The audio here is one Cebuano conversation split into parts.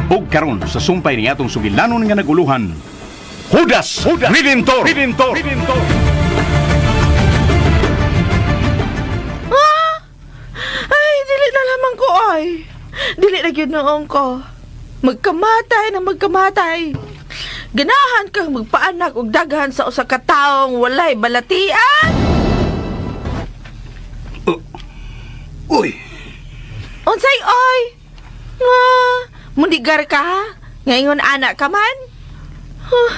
Ug karon sa sumpay ni atong sugilanon nga naguluhan, Judas, Judas Redentor, Redentor, Redentor. Ay, dili na lamang ko ay. Dili na gyud noong ko. Magkamatay na magkamatay. Ganahan kang magpaanak og daghan sa usa ka taong walay balatian. Uy, Unsay oy? Nga, mundigar ka? Ngayon anak ka man? Huh,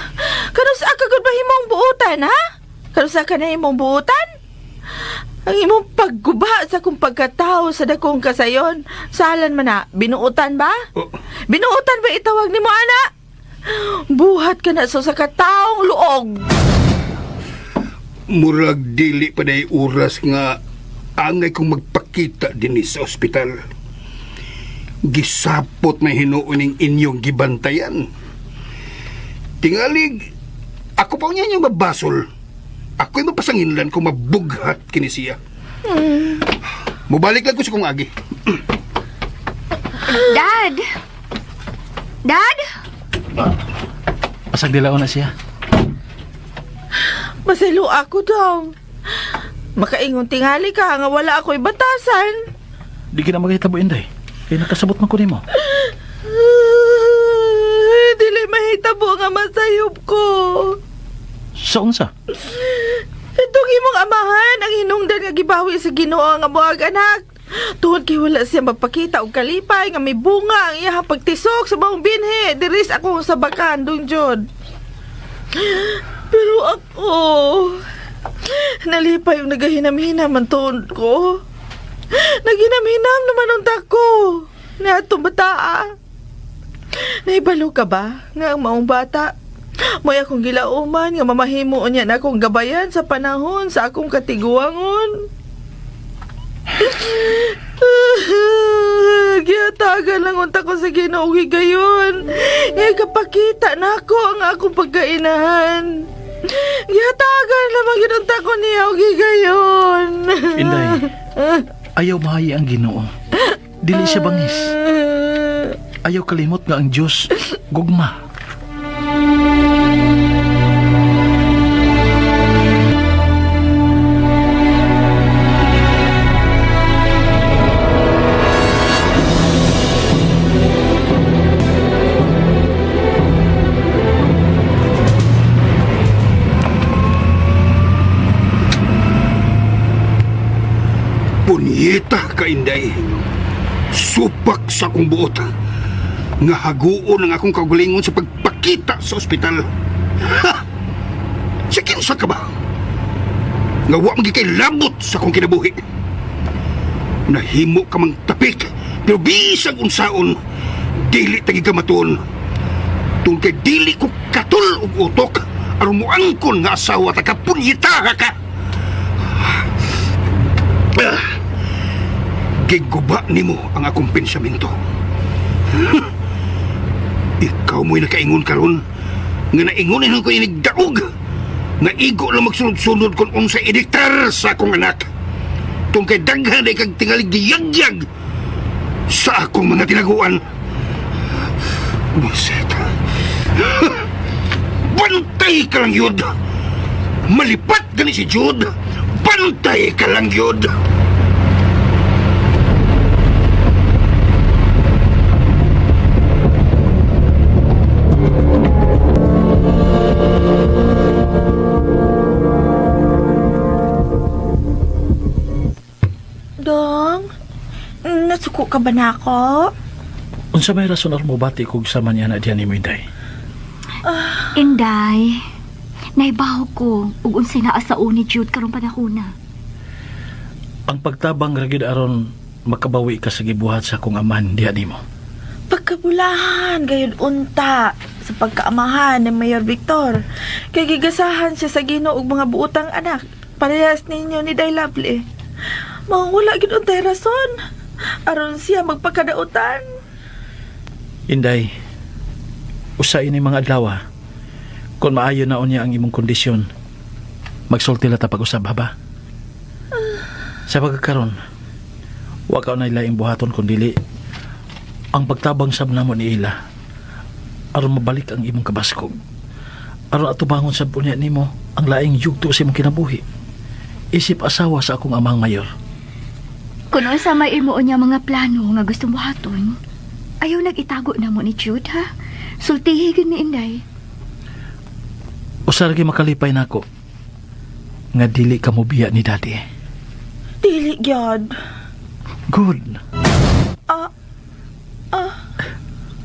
kanusa ka gud ba himong buutan, ha? Kanusa ka na himong buutan? Ang imong pagguba sa kong pagkatao sa dakong kasayon, salan man na, binuutan ba? Oh. Binuutan ba itawag nimo ana? Buhat ka na sa usa ka taong luog. Murag dili pa day oras nga angay kong magpakita dinhi sa ospital. Gisapot may hinuon ning inyong gibantayan. Tingalig, ako pa niya niyang mabasol. Ako'y mapasanginlan kung mabughat kini siya. Mubalik lang ko sa kong agi. Dad! Dad? Pasag dilaon na siya. Masilo ako daw. Makaingon tingali ka nga wala ako'y batasan. Di ka na maghitabo, Inday. Kaya nakasabot man ko nimo. Dili mahitabo nga masayop ko. Sa unsa? Itong imong amahan ang hinungdan nga gibawi sa Ginoo nga buhag anak. Tuhod kay wala siya magpakita og kalipay nga may bunga ang iyang pagtisok sa maong binhi diri sa akong sabakan dong jud. Pero ako nalipay yung nagahinam-hinam ang tuon ko. Naghinam-hinam naman ang ko. Na atong bataa. Naibalo ka ba nga ang maong bata? Mo'y akong gilauman nga mamahimo niya na akong gabayan sa panahon sa akong katiguangon. Giyatagan lang unta ko sa Ginoo gayon. Nga kapakita na ako ang akong pagkainahan. Giyatagan lamang yun unta ko niya og higayon. Inday, ayaw mahayi ang Ginoo. Dili siya bangis. Ayaw kalimot nga ang Diyos gugma. Punyeta ka, Inday. Supak sa akong buot. Nga haguon ang akong kaugalingon sa pagpakita sa ospital. Ha! Sa kinsa ka ba? Nga wa man kay labot sa akong kinabuhi. Nahimo ka mang tapik, pero bisag unsaon, dili tagi ka matuon. Tungkol kay dili ko katul og utok, aron moangkon nga asawa ta ka, punyeta ka! Ah! Giguba nimo ang akong pensamento. Ikaw mo'y nakaingon karon nga naingonin ko inigdaog nga igo lang magsunod-sunod kung unsa idiktar sa akong anak. Tung kay daghan ay kag tingali giyagyag sa akong mga tinaguan. Buset. Bantay ka lang yun. Malipat gani si Jude. Bantay ka lang yun. Dong, nasuko ka ba na ako? Unsa may rason aron mobati kog sama niya na diyan nimo, Inday? Inday, naibaw ko ug unsay naa sa ni Jude karong panahona. Ang pagtabang ra gyud aron makabawi ka sa gibuhat sa akong amahan diha nimo. Pagkabulahan gayud unta sa pagkaamahan ni Mayor Victor. Kay gigasahan siya sa Ginoo og mga buotang anak. Parehas ninyo ni Day Lovely. Maong wala gyud untay rason aron siya magpakadautan. Inday, usa ini mga adlaw. Kung maayo na unya ang imong kondisyon, magsulti la ta pag-usab ha ba? Sa pagkakaron, wa ka na laing buhaton kun dili ang pagtabang sab namo ni ila. Aron mabalik ang imong kabaskog. Aron atubangon sa unya nimo ang laing yugto sa imong kinabuhi. Isip asawa sa akong amang mayor. Kung unsa may imo niya mga plano nga gusto mo haton, ayaw nag-itago na mo ni Jude, ha? Sultihi gyud ni Inday. Usa lagi makalipay nako nga dili ka mobiya ni Daddy. Dili gyud. Good. Ah,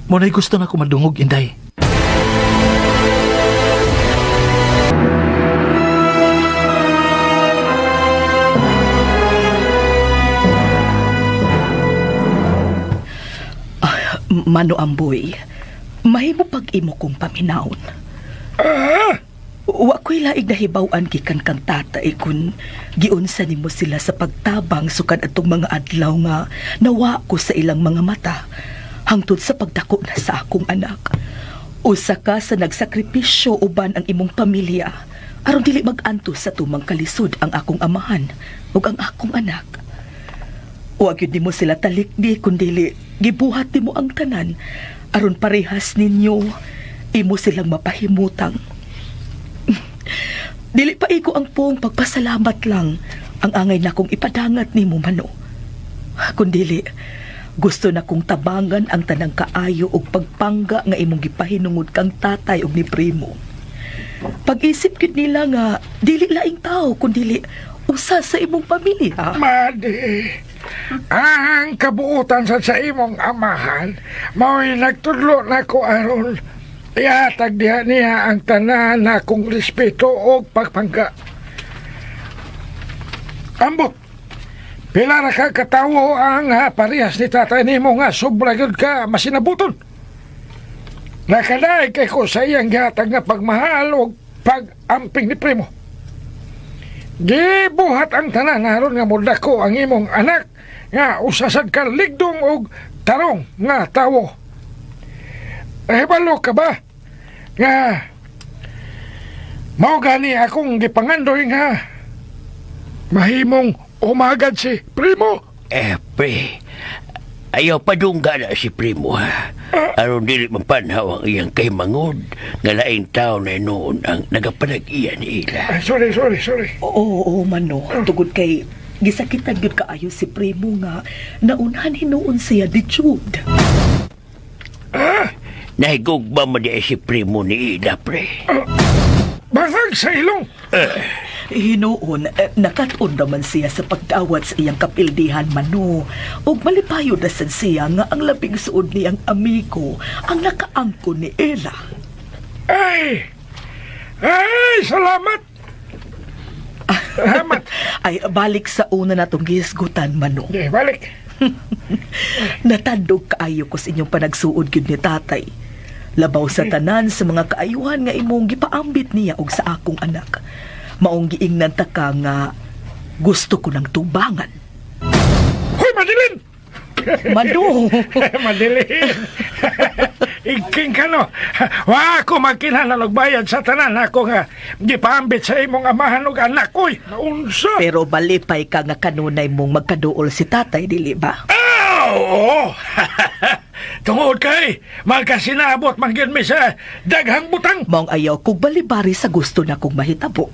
Mo na'y gusto na ko madungog, Inday. Mano Amboy, mahimo pag imo kong paminawon. Wa ko'y laig nahibaw-an gikan kang tatay kun giunsa nimo sila sa pagtabang sukad atong mga adlaw nga nawa ko sa ilang mga mata hangtod sa pagdako na sa akong anak. Usa ka sa nagsakripisyo uban ang imong pamilya aron dili mag-antos sa tumang kalisod ang akong amahan ug ang akong anak. Wa gyud nimo sila talikdi kundili gibuhat nimo ang tanan aron parehas ninyo imo silang mapahimutang. Dili pa igo ang puong pagpasalamat lang ang angay nakong ipadangat nimo mano. Kundili gusto na kong tabangan ang tanang kaayo og pagpangga nga imong gipahinungod kang tatay og ni primo. Pag-isip gyud nila nga dili laing tao kundili usa sa imong pamilya. Madi, ang kabuutan sa imong amahan, mao'y nagtudlo na ko aron. Ihatag diha niya ang tanan na kong respeto o pagpangga. Ambot, pila ra ka katawo ang parehas ni tatay nimo nga sobra gyud ka masinabuton. Nakadaig kay ko sa iyang gihatag nga pagmahal o pag-amping ni primo. Gibuhat ang tanan aron nga modako ang imong anak nga usasad ka ligdong og tarong nga tawo. Ehibalo ka ba nga mao gani akong gipangandoy nga mahimong umagad si primo. Eh, pre, ayaw padungga na si Primo, ha. Aron dili mapanhaw ang iyang kahimangod nga laing tao na noon ang nagapanag-iya ni ila. Ay, sorry, sorry, sorry. Oo, oo, mano. Tugod kay gisakitan gyud kaayo si Primo nga naunhan hinuon siya di Jude. Nahigugma mo di si Primo ni Ila, pre. Bangag sa ilong. Hinuon, nakat-on naman siya sa pagdawat sa iyang kapildihan mano. Ug malipayo na sad siya nga ang labing suod niyang amigo ang nakaangko ni Ella. Ay! Ay, salamat! Salamat. Ay, balik sa una natong gihisgutan mano. Di, balik. Natandog kaayo ko sa inyong panagsuod gyud ni tatay. Labaw sa tanan sa mga kaayuhan nga imong gipaambit niya og sa akong anak. Maong giingnan ta ka nga gusto ko ng tubangan. Hoy, Madeline! Mano! Madeline! Iking ka no. Wa ako magkinahanglan og bayad sa tanan ako nga gipaambit sa imong amahan og anak koy. Naunsa? Pero balipay ka nga kanunay mong magkaduol si tatay, dili ba? Ah, oo. Tungod kay magkasinabot man gyud mi sa daghang butang. Maong ayaw kog balibari sa gusto na kong mahitabo.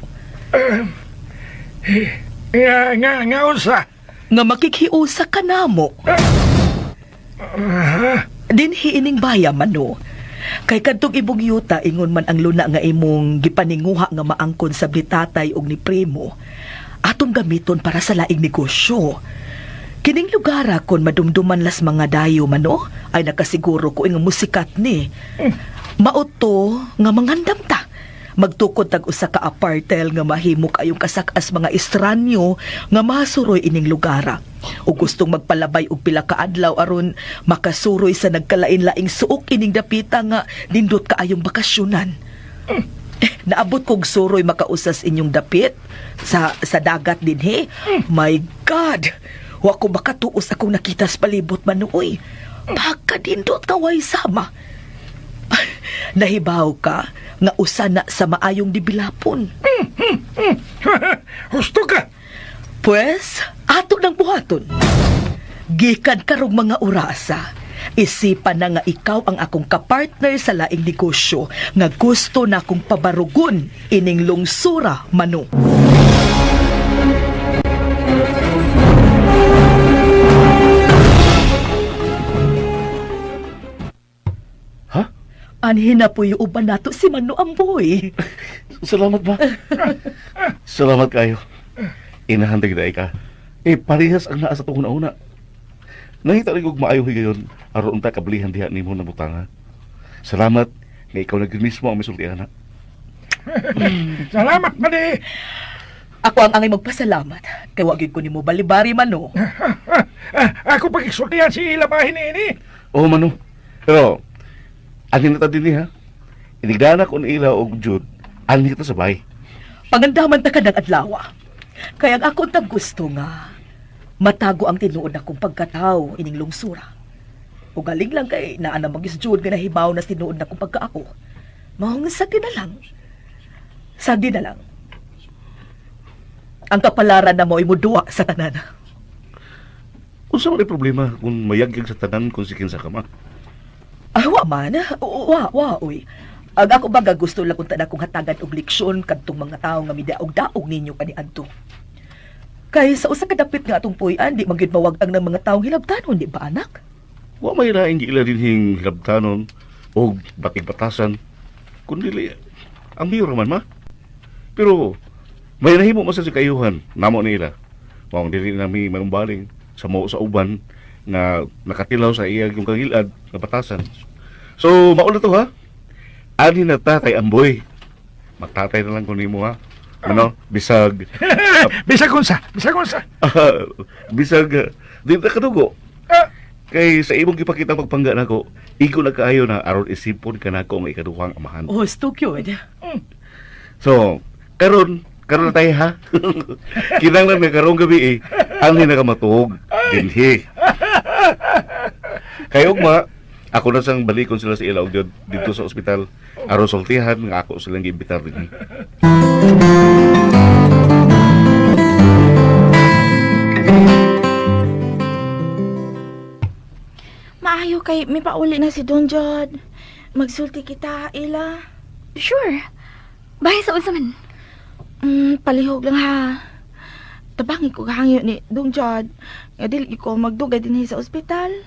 Nga nga nga unsa? Nga makikhiusa ka namo. Dinhi ining baya mano. Kay kadtong ibong yuta ingon man ang luna nga imong gipaninguha nga maangkon sa blitatay og ni primo. Atong gamiton para sa laing negosyo. Kining lugara kon madumduman las mga dayo mano ay nakasiguro ko nga musikat ni. Mauto nga mangandam ta. Magtukod tag usa ka apartel nga mahimo kayong kasak-as mga estranyo nga masuroy ining lugara. O gustong magpalabay og pila ka adlaw aron makasuroy sa nagkalain-laing suok ining dapita nga nindot kaayong bakasyonan. Eh, naabot kog suroy makausas inyong dapit sa dagat dinhi. My God! Wa ko makatuos akong nakita sa palibot manuoy. Pagkadindot ka way sama. Nahibaw ka nga usa na sa maayong dibilapon. Husto ka. Pwes, ato ng buhaton. Gikan karong mga orasa. Isipan na nga ikaw ang akong kapartner sa laing negosyo nga gusto na akong pabarugon ining lungsura mano. Ha? Anhin na po yung uban nato si Mano Amboy. Salamat ba? Salamat kayo. Inahan gid ay ka. Eh, parehas ang naa sa tungod una. Nahita rin kog maayong higayon aron unta kablihan diha nimo na butanga. Salamat nga ikaw na gyud mismo ang misultian na. Salamat mali. Ako ang angay magpasalamat. Kay wa gyud ko nimo balibari Mano. Ako pagkisultihan si ila bahin ini. Oo, mano. Pero ani na ta dinhi ha. Inigdana ko ni ila og Jude, ani ta sa bay. Pangandaman ta ka ng adlaw. Kaya ang ako tag gusto nga matago ang tinuod akong pagkataw ining lungsura. O galing lang kay naa na magis Jude nga nahibaw na tinuod na akong pagkaako. Maong sa na lang. Sagdi na lang. Ang kapalaran na mo'y muduwa sa tanan. Unsa man ay problema kung mayagyag sa tanan kung sikin sa kama? Ah, wa man. Wa, wa, uy. Ang ako baga gusto lang kung akong hatagan og leksyon kadtong mga tawo nga midaog-daog ninyo kaniadto. Kay sa usa ka dapit nga atong puy-an, di man gyud mawagtang ng mga taong hilabtanon, di ba anak? Wa may laing giila dinhing hilabtanon o batig-batasan. Kundi ang mayor man ma. Pero may nahimo man sa kayuhan namo nila. Maong dili nami manumbaling sa mo sa uban nga nakatilaw sa iya yung kangilad nga batasan. So mauna to ha. Ani na ta kay Amboy. Magtatay na lang ko nimo ha. Ano? Bisag Bisag unsa, bisag unsa. bisag di ta kadugo. Ah, Kay sa imong gipakita pagpangga nako, igo na kaayo na aron isipon ka nako ang ikaduhang amahan. Oh, gyud. So, karon karon na tayo ha. Kinahanglan nga karong gabi eh, ang hinakamatug dinhi. Kay ugma, ako na sang balikon sila sa ila og dito sa ospital aron sultihan nga ako silang giimbitar dinhi. Maayo kay may pauli na si Don Jod. Magsulti kita, Ila. Sure. Bahay sa unsa man. Palihog lang ha. Tabangi ko hangyo ni Dong Jod. Nga dili ko magdugay dinhi sa ospital.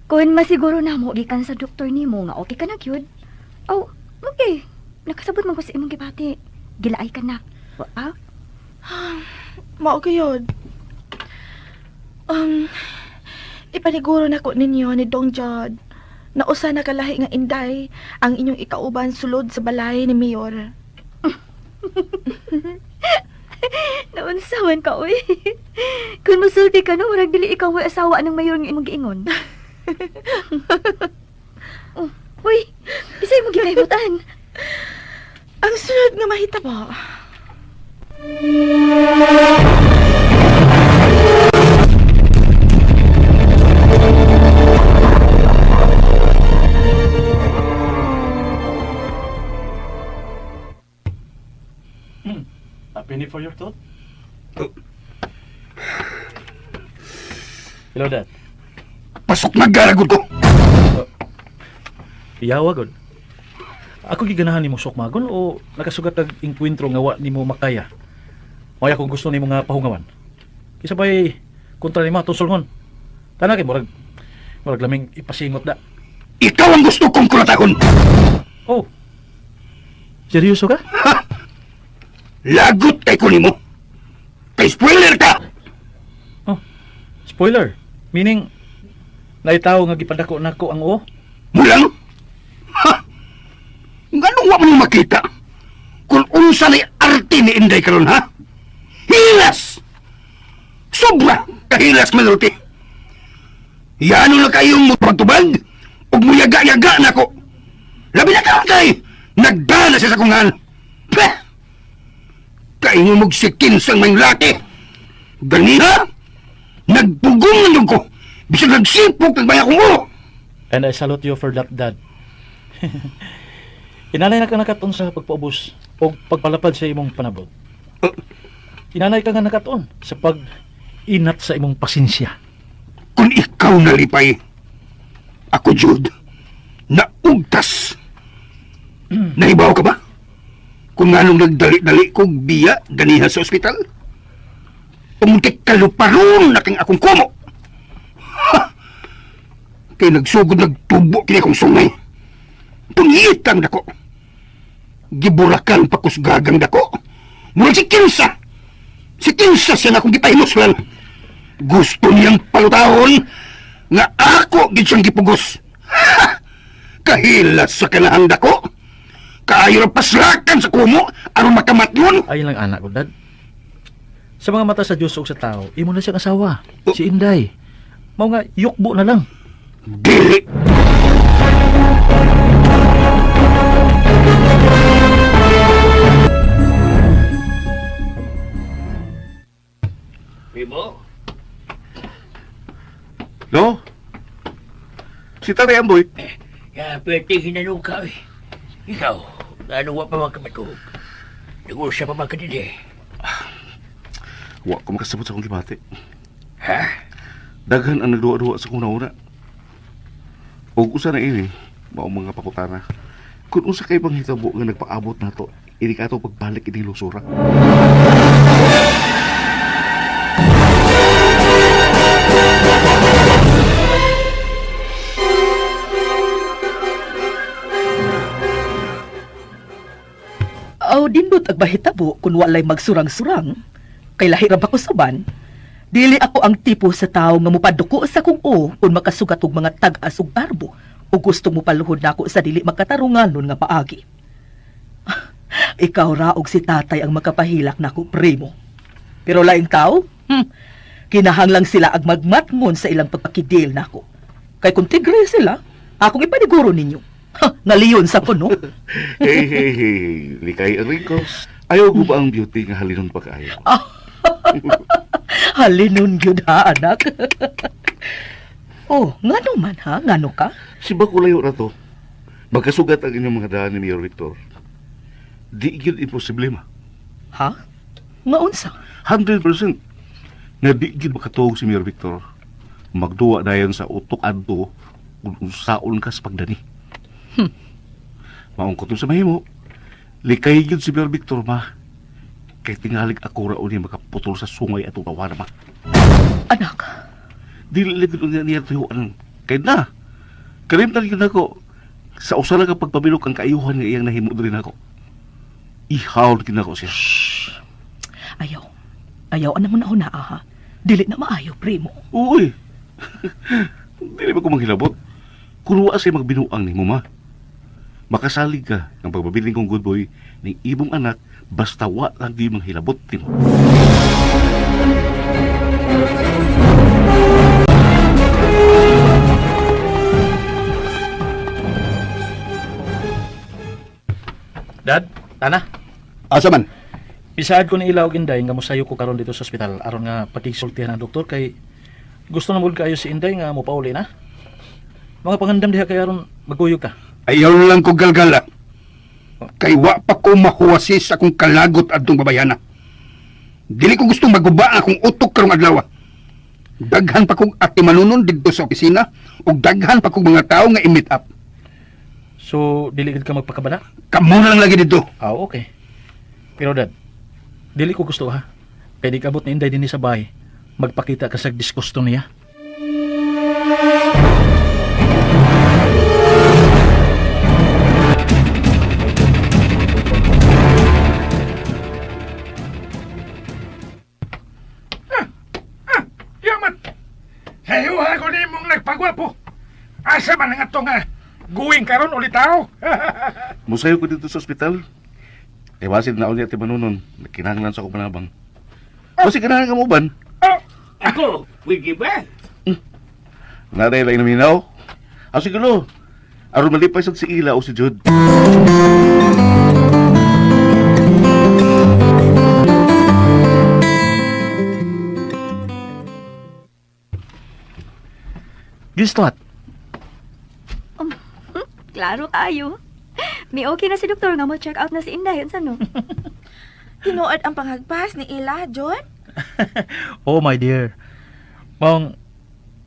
Kung masiguro na mo gikan sa doktor nimo nga okay ka na gyud. Oh, okay. Nakasabot man ko sa imong gibati. Gilaay ka na. Wa pa? Mao gyud. Um, ipaniguro na ko ninyo ni Dong Jod na usa na kalahi nga inday ang inyong ikauban sulod sa balay ni Mayor. Naunsawan ka, uy. Kung musulti ka no, murag dili ikaw may asawa ng mayor nga imong giingon. Oh, uy, bisay mo gikaibutan. Ang sunod nga mahitabo. A penny for your thought? Hello, Dad. Pasok na garagod ko. Iyawa, god. Ako giganahan nimo sukmagon o nakasugat kag engkwentro nga wa nimo makaya. Maya kung gusto nimo nga pahungawan. Kisa pa'y kontra nimo atong sulngon. Tana kay murag murag laming ipasingot da. Ikaw ang gusto kong kulatahon. Oh. Seryoso ka? Lagot kay ko nimo. Kay spoiler ka. Oh. Spoiler. Meaning naitaw nga gipadako nako ang oo. Mulang? Ha? Nganong wa mo makita? Kung unsa ni arte ni Inday karon ha? Hilas! Sobra kahilas manulti. Yano na kayong mapagtubag ug muyaga-yaga nako. Labi na karon kay nagdala siya sa kungan. Peh! Kaingon mong sikin sang may laki. Ganina, nagpugong na ko. Bisag nagsipok ng akong ulo. And I salute you for that, Dad. Inanay na ka nakatuon sa pagpaubos o pagpalapad sa imong panabot. Inanay ka nga nakatuon sa pag-inat sa imong pasensya. Kung ikaw nalipay, Ako, Jude, naugtas. Nahibaw ka ba? Kung anong nagdali-dali kong biya ganiha sa ospital? Umuntik kaluparon na king akong kumo. Ha! Kay nagsugod nagtubo kini akong sungay. Pungitang dako. Giburakan pa kusgagang dako. Murag si Kinsa. Si Kinsa siya nga akong gipahimuslan. Gusto niyang palutahon nga ako gid siyang gipugos. Ha! Kahilas sa kanahang dako. Kaayo ra paslakan sa kumo aron makamatyon. Ayon lang anak ko, Dad. Sa mga mata sa Diyos ug sa tao, imo na siyang asawa, si Inday. Mao nga yukbo na lang. Dili. Primo? No? Si Tatay Amboy. Ya, pwede hinanuka eh. Ikaw, ano wa pa man ka matuog? Nag-usa pa man ka din eh. Wa ko makasabot sa akong gibati. Ha? Daghan ang nagduwa-duwa sa akong nauna. Og usa na ini, mao mga pakutana. Kung unsa kay panghitabo nga nagpaabot nato, ini ka ato pagbalik ini lusura. Aw, dindot ag bahitabo kung walay magsurang-surang. Kay lahi ra ba ko saban? Dili ako ang tipo sa tao nga mupaduko sa kung o kung makasugat og mga tag-as ug barbo o gusto mo paluhod nako sa dili makatarunganon nga paagi. Ikaw ra og si tatay ang makapahilak nako, primo. Pero laing tao, kinahanglang sila ag magmatngon sa ilang pagpakidil nako. Kay kung tigre sila, akong ipaniguro ninyo. Ha, ngaliyon sa kuno. Hey, hey, hey, likay ang wrinkles. Ayaw ko ba ang beauty nga halinon pa kaayo? Halinon gyud ha, anak. Oh, ngano man ha? Ngano ka? Si Bakulayo na to. Magkasugat ang inyong mga daan ni Mayor Victor. Di gyud imposible ma. Ha? Nga unsa? 100% na di gyud makatuog si Mayor Victor. Magduwa dayon sa utok adto kung unsaon ka sa pagdani. Maong kutob sa mahimo. Likay gyud si Mayor Victor ma. Kay tingalig ako ra uni makaputol sa sungay atong tawana ma. Anak, Dili lang gyud unya niya tuyuan. Kay na. Kalimtan gyud nako. Sa usa lang ka pagpabilok ang kaayuhan nga iyang nahimo diri nako. Ihawl gyud nako siya. Ayaw. Ayaw anang una una ha. Dili na maayo, primo. Uy. Dili ba ko manghilabot? Kung wa siya magbinuang nimo ma. Makasalig ka ng pagbabiling kong good boy ni ibong anak basta wa lang di manghilabot nimo. Dad, tana. Asa man? Bisaad ko ni ila og Inday nga mosayo ko karon dito sa ospital aron nga pakigsultihan ang doktor kay gusto na mud kaayo si Inday nga mopauli na. Mga pangandam diha kay aron magkuyog ka. Ayaw lang ko galgala. Kay wa pa ko mahuwasis akong kalagot adtong babayana. Dili ko gustong maguba ang akong utok karong adlaw. Daghan pa kong atimanunon didto sa opisina ug daghan pa kong mga tawo nga i-meet up. So dili gid ka magpakabala? Kamo na lang lagi didto. Ah, okay. Pero dad, dili ko gusto ha. Kay di kabot ni Inday dinhi sa bahay. Magpakita ka sa disgusto niya. Yaman! Sayuha ko ni mong nagpagwapo. Asa man ang atong guwing karon ulit tao? Musayo ko dito sa ospital. Kay basin na unya ti manunon, kinahanglan sa akong panabang. Basi kinahanglan ka mo ban? Oh, Ako, pwede ba? Naday lang naminaw. Ah, siguro. Aron malipay sad si Ila o si Jude. Guess what? Klaro kaayo. May okay na si doktor nga mo check out na si Inday unsa no? Tinuod ang panghagpas ni Ila, John? Oh my dear. Maong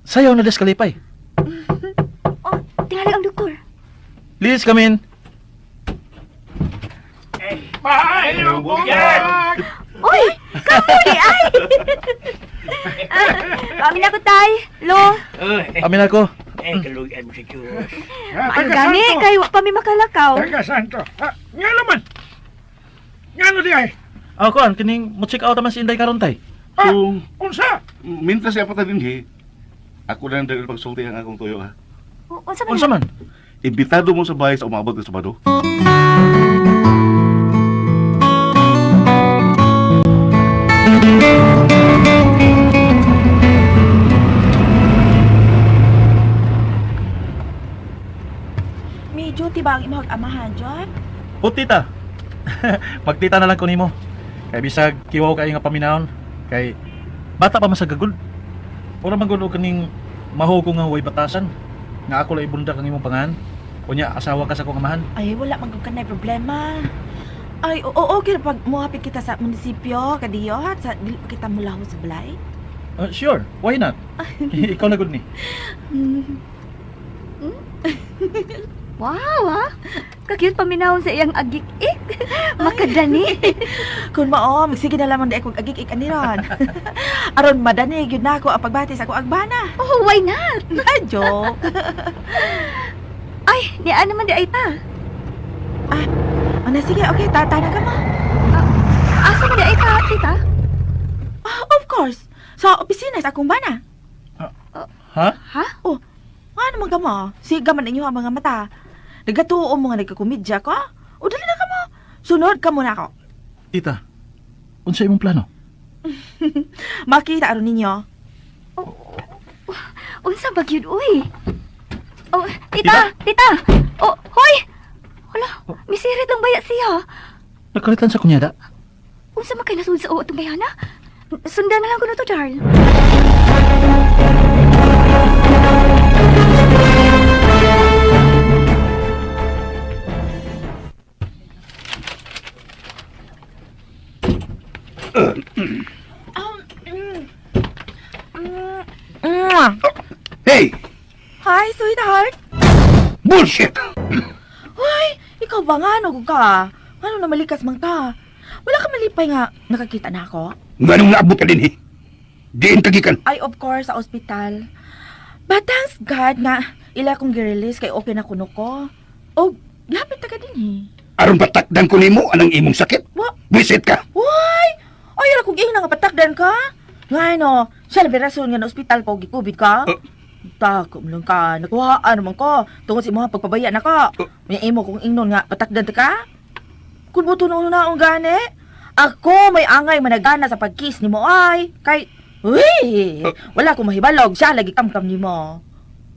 sayaw na des kalipay. Oh, Tingali ang doktor. Please come in. Maayong buntag! Uy! Kamu di ay! Amin ako, tay. Lo, Amin ako. Eh, kaluyan mo sa Diyos. Ah, ano taga gani? Santo. Kay wa pa mi makalakaw. Taga Santo. Ah, nga naman. Nga no di ay? Ako, kuan kining mo check out naman si Inday karon tay. Ah, So, unsa? mintas siya pa din eh. Ako na ang dahil pagsulti ang akong tuyo ha. O, Unsa man? Unsa man? Imbitado mo sa bahay sa umabot ng Sabado. May duty ba ang imong amahan, John? O tita. Magtita na lang ko nimo. Kay bisag kiwaw kay nga paminawon kay bata pa man sa gagud. Ora man gud og kaning maho ko nga way batasan. Nga ako lang ibundak ang imong pangan. Unya asawa ka sa akong amahan. Ay, wala man gud kanay problema. Ay, oo, okay pag muhapit kita sa munisipyo, kadiyo, at sa dili pa kita mulaho sa balay. Sure, why not? Ikaw na gud ni. Wow, ha? Ka-cute paminawon sa iyang agik-ik. Makadani. Kung mao, magsige na lamang di akong agik-ik aniron. Aron madani gyud na ako ang pagbati sa akong agbana. Oh, why not? Ah, joke. Ay, niya naman di ay ta. Ano, sige, okay, tatana ka mo. Asa man di ay ta, tita? Ah, of course. Sa opisina sa akong bana. Ha? Ha? Oh, ano man ka mo? Siga man inyo ang mga mata. Nagatuo mo nga nagkakomedya ko? O dali na ka mo. Sunod ka muna ako. Tita, unsa imong plano? Makita aron ninyo. Unsa ba gyud uy? Oh, tita, tita. Oh, hoy. Hala, misirit lang baya siya. Nagkalitan sa kunyada. Unsa man kay nasud sa atong bayana? Sundan na lang ko na to, Jarl. Mwah! Hey! Hi, sweetheart. Bullshit! Hoy, ikaw ba nga? Ano ka? Ano na malikas man ka? Wala ka malipay nga nakakita na ako? Nganong naabot ka din eh? Diin kagikan. Ay, of course, sa ospital. But thanks God nga, ila kong girelease kay okay na kuno ko. O, lapit ta ka din eh. Aron patakdan ko nimo anang imong sakit. Wa? Visit ka. Hoy! Ay, ala kong ingna nga patakdan ka? Nga no, siya na rason nga na ospital ko, gikubid ka? Tako mo lang ka, nakuhaan naman ko. Tungod sa imong pagpabaya na ka. May imo kong ingnon nga, patakdan ta ka? Kung buto na na ang gani, ako may angay managana sa pagkiss nimo ay. Kay, uy, wala akong mahibalog, siya lagi kamkam nimo.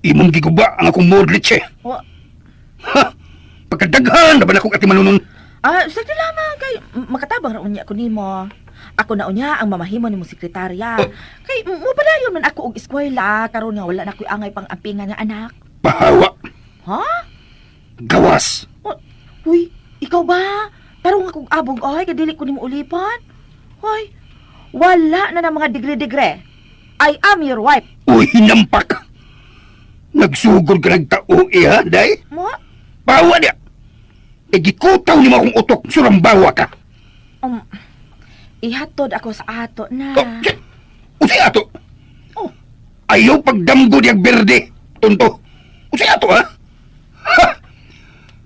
Imong giguba ang akong modlitse. Wa, Ha! Pagkadaghan na ba na akong atimanunon? ah, sa lamang kay makatabang ra unya ko nimo. Ako na unya ang mamahimo nimo sekretarya. Kay mo padayon man ako og eskwela karon nga wala na ko'y angay pang ampingan nga anak. Pahawa. Ha? Gawas. O, uy, ikaw ba? Tarong akong abog ay kadili ko nimo ulipan. Hoy, wala na ng mga digre-digre. I am your wife. Uy, hinampak. Nagsugod ka nagtao eh, ha, day? Mo? Pahawa niya. E gikutaw nimo akong utok, surambawa ka. Ihatod ako sa ato na. Oh, shit. Usay ato. Oh. Ayaw pagdamgo niyang berde. Tonto. Usay ato, ha? Ha!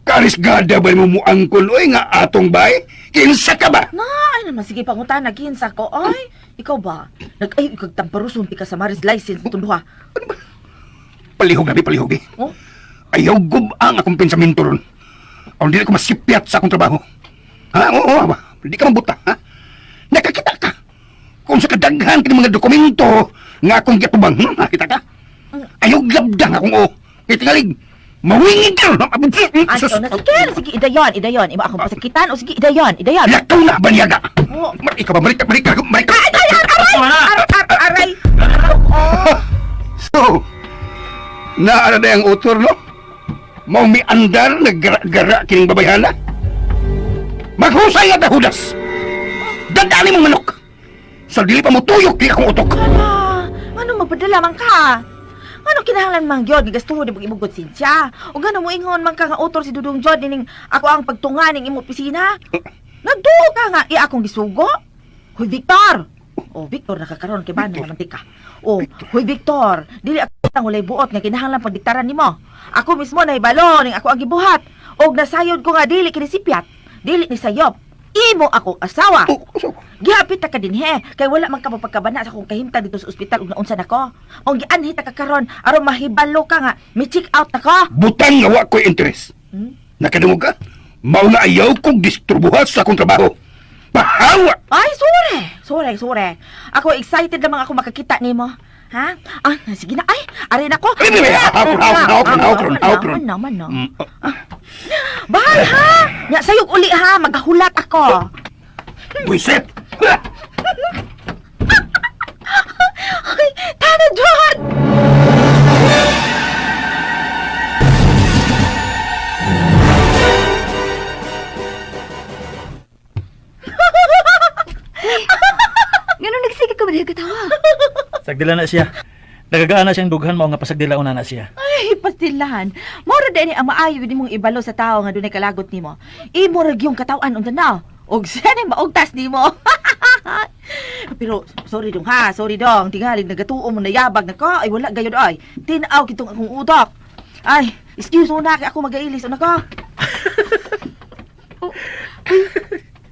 Karisgada ba mo muangkol, oy, nga atong bay? Kinsa ka ba? Na, ay naman sige pangutana kinsa ko ay. Ikaw ba? Nag-ayo ikag tamparusun ka sa marriage license itong duha. Palihog na, palihog eh. Oh? Ayaw gubang akong pensamento ron. Aron dili ko masipyat sa akong trabaho. Ha? Oo, ba? Di ka mabuta, ha? Nakakita ka. Kung sa kadaghan kini mga dokumento nga akong giatubang, Nakita ka? Ayaw labdang akong oo. Kay tingalig, mawingid ka ron. Ay, Sus, ikaw na sige, sige, idayon, idayon. Imo akong pasakitan o sige, idayon, idayon. Lakaw na, banyaga. Oo. Mar ikaw ba? Balik ka, balik ka, balik ka. Ay, ay, aray, aray, aray, aray. So, naara na ang utor, no? Mao miandar, naggara-gara kining babayhana. Maghusay nga dahudas! Dadali mong manok! Sa dili pa mo tuyok di akong utok. Ano? Ano magpadala man ka? Ano kinahanglan man gyud ni gastuhon ni imong konsensya? Ug ngano mo ingon man ka nga utol si Dudong Jod nining ako ang pagtunga ning imong opisina? Nagduo ka nga iya akong gisugo. Hoy Victor. Oh, Victor nakakaron kay bano naman tika. Oh, hoy Victor, dili ako ang walay buot nga kinahanglan pagdiktaran nimo. Ako mismo nahibalo ning ako ang gibuhat. Og nasayod ko nga dili kini sipyat, dili ni sayop. Imo ako asawa. Oh, so, Gihapit ta ka dinhe kay wala man ka mapagkabana sa akong kahimtang dito sa ospital ug naunsa nako. Ong gianhi ta ka karon aron mahibalo ka nga may check out na ko. Butang nga wa ko'y interes. Nakadungog ka? Mao nga ayaw kong disturbuha sa akong trabaho. Pahawa! Ay, sorry. Sorry, sorry. Ako excited lamang ako makakita nimo. Ha? Ah, sige na. Ay, ari na ko. Ay, ay, ay, hawak, hawak, hawak, hawak, hawak. Naman, no. Mm, Bye, ha? Nya, sayog uli, ha? Maghahulat ako. Buisit! Ha! Ay, tana, John! Ngano nagsige ka ba katawa? Sagdila na siya. Nagagaan na siyang dughan mao nga pasagdila una na siya. Ay, pastilan. Mora din ang maayo nimong ibalo sa tao nga dunay kalagot nimo. Imo ra gyung katawan unta na. Og siya ni maugtas nimo. Pero sorry dong ha, sorry dong. Tingali nagatuo mo nayabag nako. Ay wala gayud ay. Tin-aw kitong akong utok. Ay, excuse mo na kay ako magailis una ko.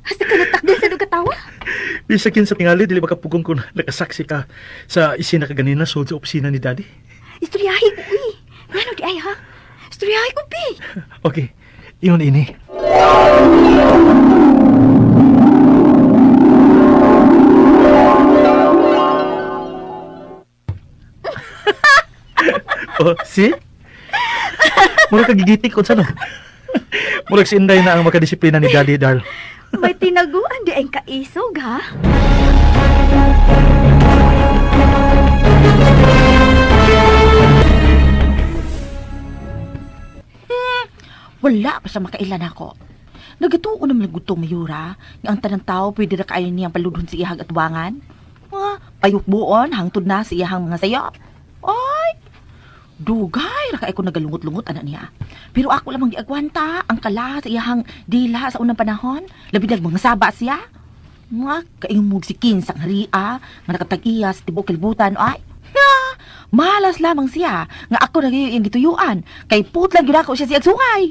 Hasta ka natakdan sa katawa? Bisakin sa tingali dili makapugong kun nakasaksi ka sa isina kaganina sold sa opisina ni Daddy. Istoryahi ko, uy. Ngano di ay, ha? Istoryahi ko, bi. Okay, ingon ini. Oh, see? Murag kagigitik unsa no? Murag si Inday na ang makadisiplina ni Daddy Darl. May tinaguan di ay kaisog, ha? Wala pa siya makailan ako. Nagatuo naman gutong mayura nga ang tanang tao pwede ra kaayo niyang paludhon sa iyahang atwangan. Mga payukbuon hangtod na sa iyahang mga sayo. Ay, dugay ra kay ko nagalungot-lungot ana niya. Pero ako lamang giagwanta ang kala sa iyahang dila sa unang panahon. Labi nag mga saba siya. Mga kaingmog si Kinsang haria nga nakatag-iya sa tibuok kalibutan ay. Nga, malas lamang siya nga ako na gayo iyang gituyuan kay putlang gyud ako siya siyag sungay.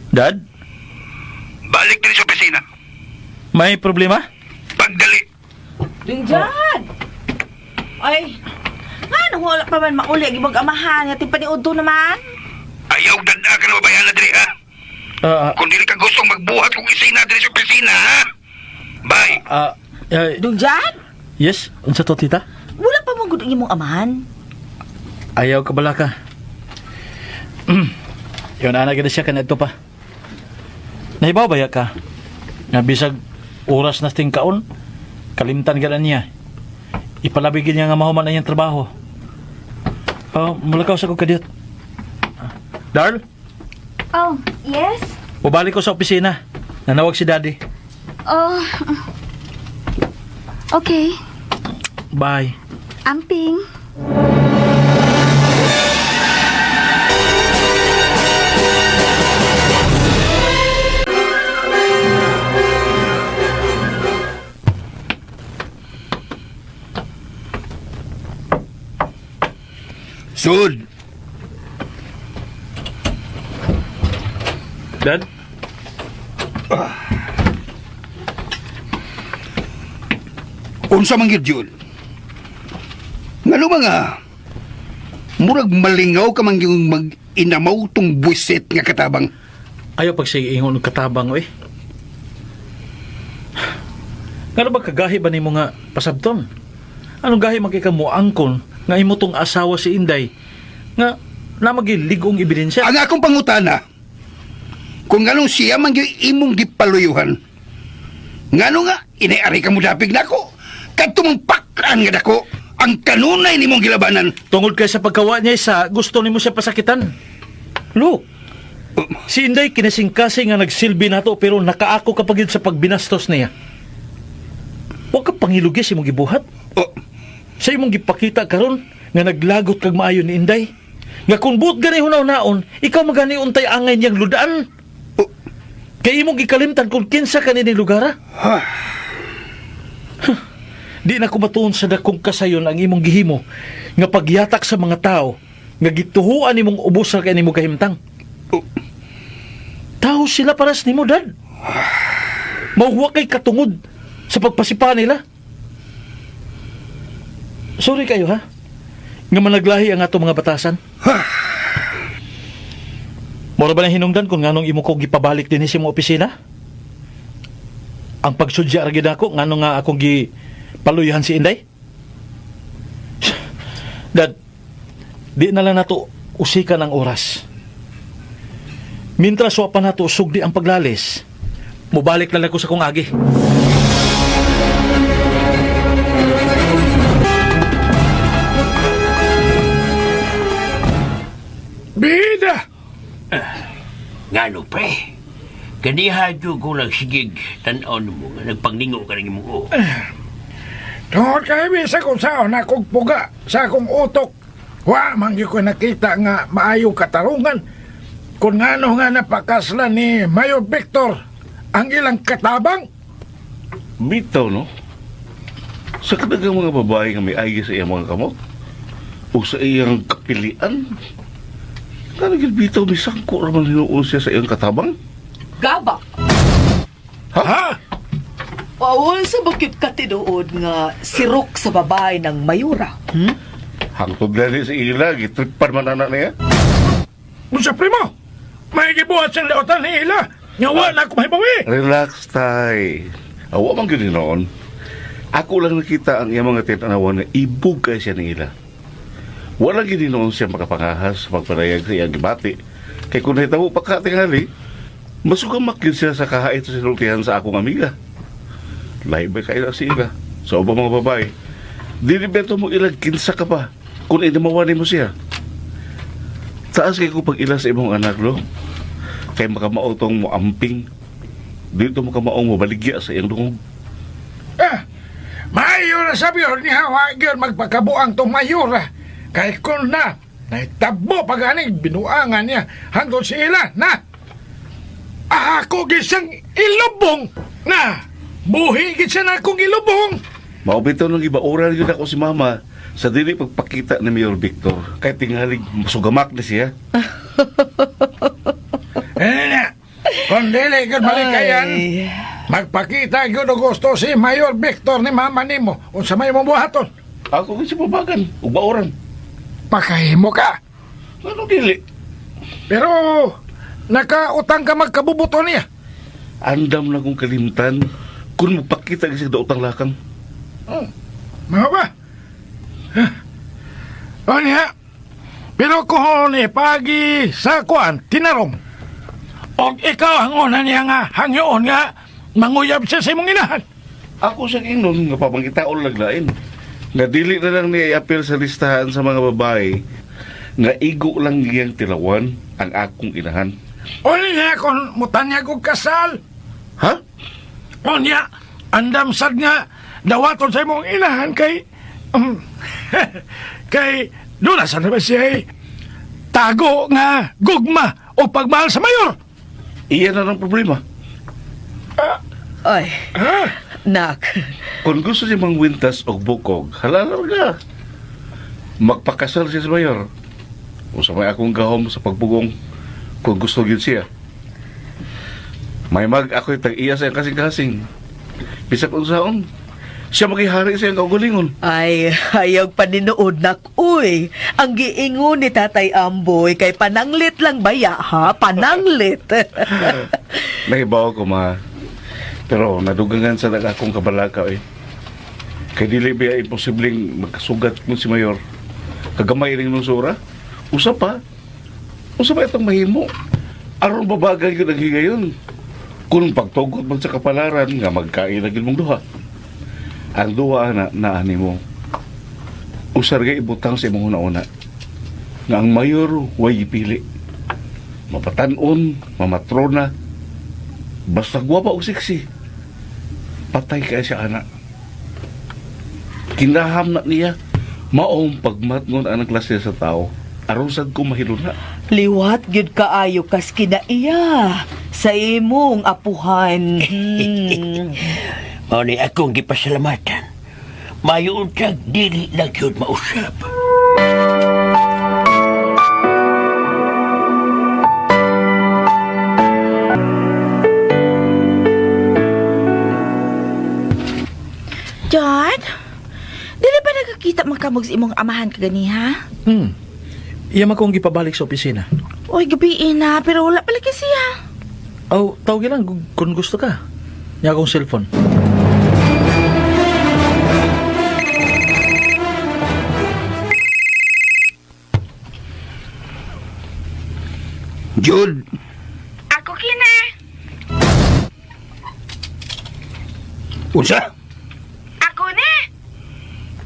Dad, Balik diri sa opisina. may problema? Pagdali! Ringjan! Ay, nga nung wala pa man mauli ang imong amahan, nga paniudto naman. Ayaw danda ka na babayana diri ha? Ah, Kung dili ka gustong magbuhat kong isina diri sa opisina ha? Bye! ah, ah, Dungjan, yes, unsa to tita? wala pa man gud ang imong amahan. Ayaw ka bala ka. Yun, ana gid siya kanadto pa. Nahibaw ba ya ka? Nga bisag oras na ting kaon, kalimtan gana niya. Ipalabi gid niya nga mahuman ang iyang trabaho. Oh, mulakaw sa ko kadiyot. Darl, Oh, yes? bubalik ko sa opisina. Nanawag si Daddy. Oh, okay. Bye. Amping. Sud! Dad? Unsa man gyud yun? Ngano mga murag malingaw ka man yung mag-inamaw tong buwisit nga katabang. Ayaw pag sige ingon og katabang oy. Ngano ba kagahi ba nimo nga pasabton? Anong gahi man kay ka moangkon nga imo tong asawa si Inday nga namagi lig-ong ebidensya? Ang akong pangutana, kung nganong siya man gyud imong gipaluyuhan, ngano nga inay-ari ka mo dapig nako, kadto mong pakaan nga dako, Ang kanunay nimong gilabanan. Tungod kay sa pagkawa niya isa, gusto nimo siya pasakitan. Look, si Inday kinasingkasing nga nagsilbi nato pero nakaako ka pa gyud sa pagbinastos niya. Wa ka pangilugi sa imong gibuhat. Oh, Sa imong gipakita karon nga naglagot kag maayo ni Inday. Nga kung buot gani hunaw-naon, ikaw magani untay angay niyang ludaan. Oh. Kay imong gikalimtan kung kinsa kanini lugar ah. ha. Di na ko matuon sa dakong kasayon ang imong gihimo nga pagyatak sa mga tao nga gituhuan nimong ubos sa kay nimo kahimtang. Oh. Tao sila paras nimo dad. Mauwa kay katungod sa pagpasipa nila. Sorry kayo ha. Nga managlahi ang ato mga batasan. Mora ba na hinungdan kung nganong imo ko gipabalik dinhi sa imong opisina? Ang pagsudya ra gid ako ngano nga akong gipaluyahan si Inday? Dad, di na lang nato usikan ang oras. Mintras wa pa nato sugdi ang paglalis, mubalik na lang ko sa kong agi. Bida! Ngano pre? Kaniha jud ko nagsigig tan-aw nimo nga nagpanglingo ka ng imong uo. Tungod kay bisa kung saan akong puga sa akong utok. Wa man gyud ko nakita nga maayo katarungan. Kung ngano nga napakasla ni Mayor Victor ang ilang katabang. Bitaw, no? Sa kadagang mga babae nga may agi sa iyang mga kamot o sa iyang kapilian, nga gyud bitaw, may sangko raman hinuon siya sa iyang katabang. Gaba. Ha? Paul, sa bakit ka tinuod nga sirok sa babae ng mayura? Hmm? Hangtod na ni sa ila, gitripan man anak niya. Unsa primo? May gibuhat siyang laotan ni ila. Nga wa na ako mahibawi. Relax, tay. Awa man gyud noon. Ako lang nakita ang iyang mga tinanawan na ibog kay siya nila. Wala gyud noon siya makapangahas sa pagpanayag sa iyang gibati. Kay kung nahitabo pa ka tingali, masugamak gyud siya sa kahait sa sinultihan sa akong amiga. Lahi ba kayo si ila? Sa ubang mga babae. Dili beto mo ilag kinsa ka pa kung inamawan mo siya. Taas kay ko pag ila sa imong anak, lo. Kay makamaotong mo amping. Dito mo kamaong mo baligya sa iyang dungog. Ah, maayo na sabi yun niya, wa gyud magpakabuang tong mayura. Kay kun na, naitabo pag aning binuangan niya hangtod si ila na. Ako gisang ilubong na. Buhi gid siya na akong ilubong. Mao bitaw nang ibaoran yun ako si mama sa dili pagpakita ni Mayor Victor. Kay tingalig masugamak ni siya. Eh na, kung dili gyud malikayan, Ay. magpakita gyud og gusto si Mayor Victor ni mama nimo unsa may imong buhaton. Ako gyud si babagan ug baoran. Pakahimo ka. Ano dili? Pero nakautang ka magkabubuto niya. Andam na kong kalimtan kung magpakita gyud siya daotang lakang. Mga ba? Huh. O niya, pero kung ni pagi sa kuan, tinarong. Og ikaw ang una niya nga hangyoon nga manguyab siya sa imong inahan. Ako sa ingnon nga pamangitaon laglain. Nga dili na lang niya i-appeal sa listahan sa mga babae nga igo lang niyang tilawan ang akong inahan. O niya kung mutanyag og kasal. Ha? O niya, andam sad nga dawaton sa imong inahan kay kay doon na sa naman siya eh, tago nga gugma o pagmahal sa mayor. Iyan na ang problema. Ay, Ha? nak. Kung gusto niya mangwintas og bukog, halal ka. Magpakasal siya sa mayor. O sa may akong gahom sa pagbugong kung gusto gyud siya. May mag ako'y tag-iya sa iyang kasing-kasing. Bisag unsaon, siya magihari sa iyang kaugalingon. Ay, ayaw paninood nak. Uy, ang giingon ni Tatay Amboy kay pananglit lang baya ha? Pananglit. Nahibaw ko ma. Pero nadugangan sa nag akong kabalaka eh. Kay dili ba imposibleng magkasugat mo si Mayor. Kagamay rin nung sura. Usa pa. Usa pa itong mahimo. Aron babagal yun ang higayon. Kung pagtugot man sa kapalaran nga magkain na gid mong duha. Ang duha na naani mo. Usar kay ibutang sa imong una-una nga ang mayor way gipili. Mapatan-on, mamatrona, basta gwapa og sexy. Patay kay siya ana. Kinaham na niya maong pagmatngon ang klase sa tao aron sad ko mahiluna. Liwat gyud kaayo kas kinaiya sa imong apuhan. Mao ni akong gipasalamatan. Mayo untag dili lang gyud mausab. John, dili ba nagkakita makamog sa imong amahan kaganiha? Iya man kong gipabalik sa opisina. Uy, gabi na, pero wala pala kasi siya. Aw, tawag lang kung gusto ka. Niya akong cellphone. Jude, Ako kina. unsa? Ako na.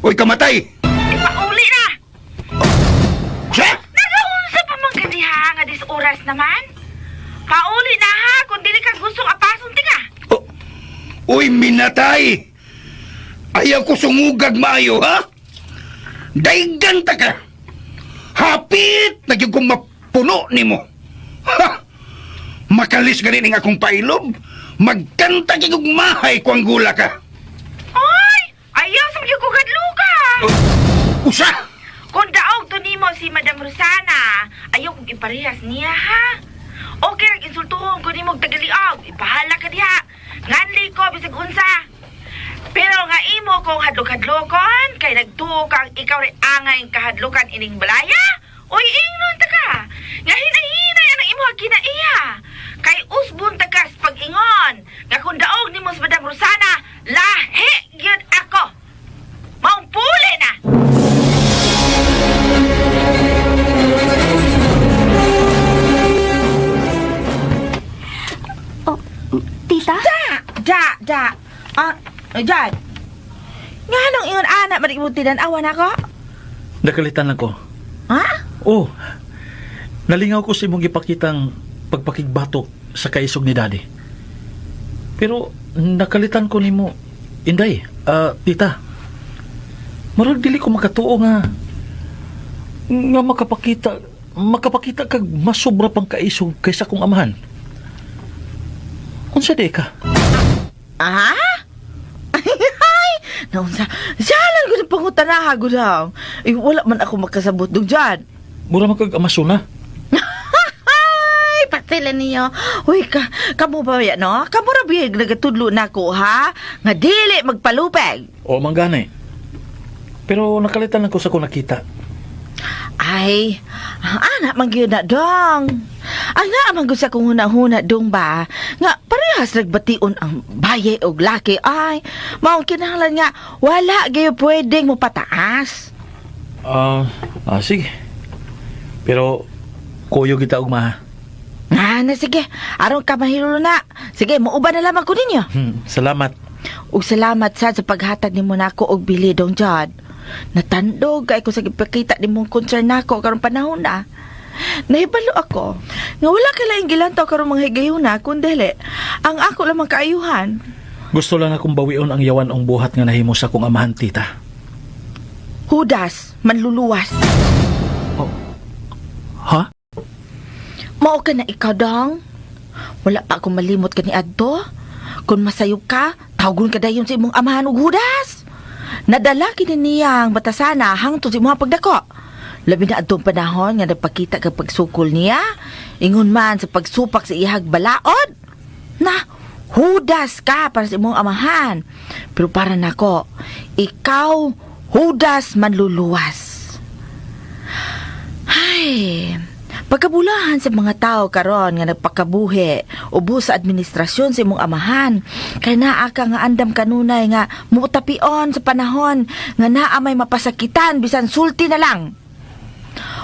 Uy, kamatay! Ipauli na. Unsa? Nagaunsa pa man kaniha nga dis oras naman? Pauli na ha, kung dili ka gustong apason tinga. Oh, uy, minatay! Ayaw ko sungugag maayo, ha? Daigan ta ka! Hapit na gyud kong mapuno nimo. Ha! Makalis ganin ang akong pailob. Magkanta gyud og mahay ko ang gula ka. Oy, ayaw sa mga kugadlo ka. Usa! Kung daog to nimo si Madam Rosana, ayaw kong iparehas niya ha. Okay rag insultuhon ko nimo og tagaliog, ibahala ka diha. Nganli ko bisag unsa. Pero nga imo kong hadlok-hadlokon, kay nagtuo kang ikaw rin angay kahadlokan ining balaya. Uy, ingnon ta ka. Nga hinay-hinay ang imo kinaiya. Kay usbon ta ka sa pag-ingon. Nga kung daog nimo si Madam Rosana, lahi gyud ako. Maong puli na. Oh, tita? Da, da. Ah, Jan. Nga nung ingon anak man imong tinan-awan ako? Nakalitan lang ko. Ha? Oh, nalingaw ko sa imong gipakitang pagpakigbatok sa kaisog ni Daddy. Pero nakalitan ko nimo, Inday, tita. Murag dili ko makatuo nga nga makapakita makapakita kag mas sobra pang kaisog kaysa kong amahan. Unsa di ka? Ah? Ay, naunsa. Siya lang ko ng pangutanaha, gulang. Eh, wala man ako makasabot dong dyan. Mura man kag amasuna. Ay, patila niyo. Uy, ka, kamo ba yan, no? Kamo ra ba yung nagatudlo na ko, ha? Nga dili magpalupeg. O manggani. Pero nakalitan lang ko sa kong nakita. Ay, anak man gyud na dong. Ang naa man gyud sa kong huna-huna dong ba nga parehas nagbation ang baye og laki ay maong kinahanglan nga wala gyud pwedeng mopataas. Sige. Pero kuyo kita og ma. Ah, na sige, aron ka mahilo na. Sige, muuban na lamang ko ninyo. Salamat. Ug salamat sad sa paghatag nimo nako og bili dong Jod. Natandog kay ko sa gipakita nimong concern nako karong panahon na. Nahibalo ako nga wala kay laing gilantaw karong mga higayuna kun dili ang ako lamang kaayuhan. Gusto lang akong bawion ang yawan ang buhat nga nahimo sa akong amahan, tita. Hudas, manluluwas. Ha? Mao ka na ikaw dong. Wala pa akong malimot kani adto. Kung masayop ka, tawgon ka dayon sa imong amahan og hudas. Nadala kini niya ang batasana hangtod sa imong pagdako. Labi na adtong panahon nga nagpakita kag pagsukol niya, ingon man sa pagsupak sa iyahag balaod. Na, hudas ka para sa imong amahan. Pero para nako, ikaw hudas manluluwas. Ay, pagkabulahan sa mga tao karon nga nagpakabuhi, ubos sa administrasyon sa imong amahan, kay naa ka nga andam kanunay nga mutapion sa panahon nga naa may mapasakitan bisan sulti na lang.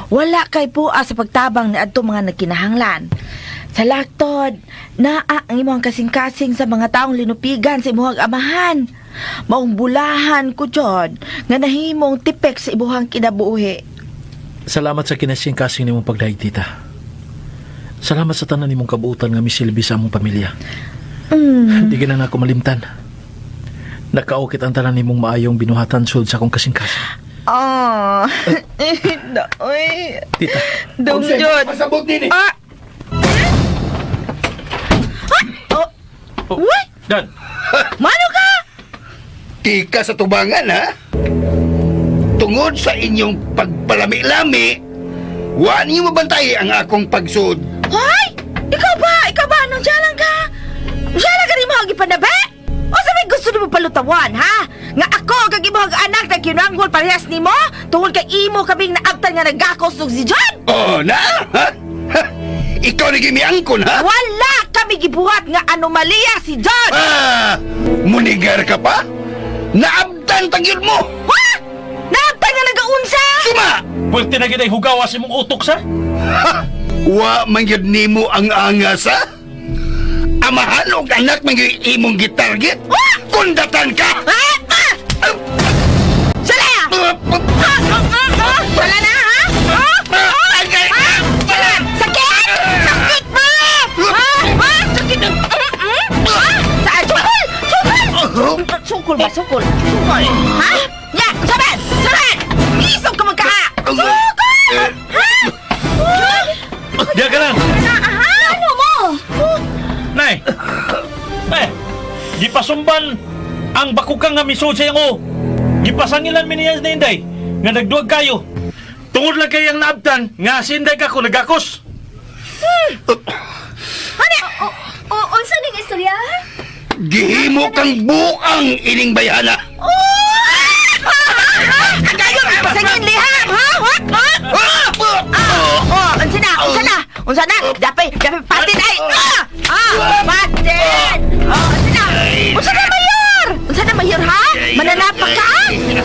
Wala kay pua sa pagtabang ni adto mga nagkinahanglan. Sa laktod, naa ang imong kasing-kasing sa mga taong linupigan sa imong amahan. Maong bulahan ko, John, nga nahimong tipek sa ibuhang kinabuhi. Salamat sa kinasing-kasing nimong pagdaig, tita. Salamat sa tanan nimong kabuutan nga misilbi sa among pamilya. Mm. Di ka na nako malimtan. Nakaukit ang tanan nimong maayong binuhatan sulod sa akong kasing-kasing. Ah, Oy. Tita, Dong John. Pasabot nini. Ah! Ah! Oh. Uy! Dad! Mano ka? Tika sa tubangan, ha? Tungod sa inyong pagpalami-lami, wa niyo mabantay ang akong pagsuod. Hoy! Ikaw ba? Ikaw ba? Anong jalan ka? Jalan ka rin mo ang ipanabi? O sabi gusto nimo palutawan, ha? Nga ako, kag imong anak na kinanggol parehas nimo? Tungod kay imo kaming naabtan nga nagakos og si John? Oh, na? Ha? Ha? Ikaw ni gimiangkon, ha? Wala kami gibuhat nga anomalya si John! Ah, munigar ka pa? Naabtan tagyod mo! Ha? Naabtan nga nagaunsa? Suma! Pwerte na gid ay hugawa sa imong utok sa? Ha? Wa man gyud nimo ang angas, ha? Amahan og anak man gyud imong gitarget? Kundatan ka! Ha? Ah! Sala! Ah! Ah! Ah! Sala na, ha? Ah! Ah! Ah! Sala! Sakit! Sakit mo! Ha? Ha? Sakit! Ah! Ah! Ah! Sukol! Sukol! Sukol ba? Sukol? Sukol? Ha? Ya! Saban! Saban! Isog ka magkaha! Sukol! Ha? Diya ka lang! Ano mo? Nay! Eh, gipasumban ang bakukang nga misod sa iyang Gipasangilan mi niya ni Inday nga nagduag kayo. Tungod lang kay ang naabtan nga si Inday kako nagakos. O, unsa ning istorya? Gihimo kang buang ining bayhana. Kayo, pasangin liham, ha? Ha? Ha? Ah! Oh, unsa na? Unsa na? Unsa na? Dapay, dapay patin ay. Ah! Ah, patin. Oh, unsa na? Unsa na mayor? Unsa na mayor ha? Mananapak ka?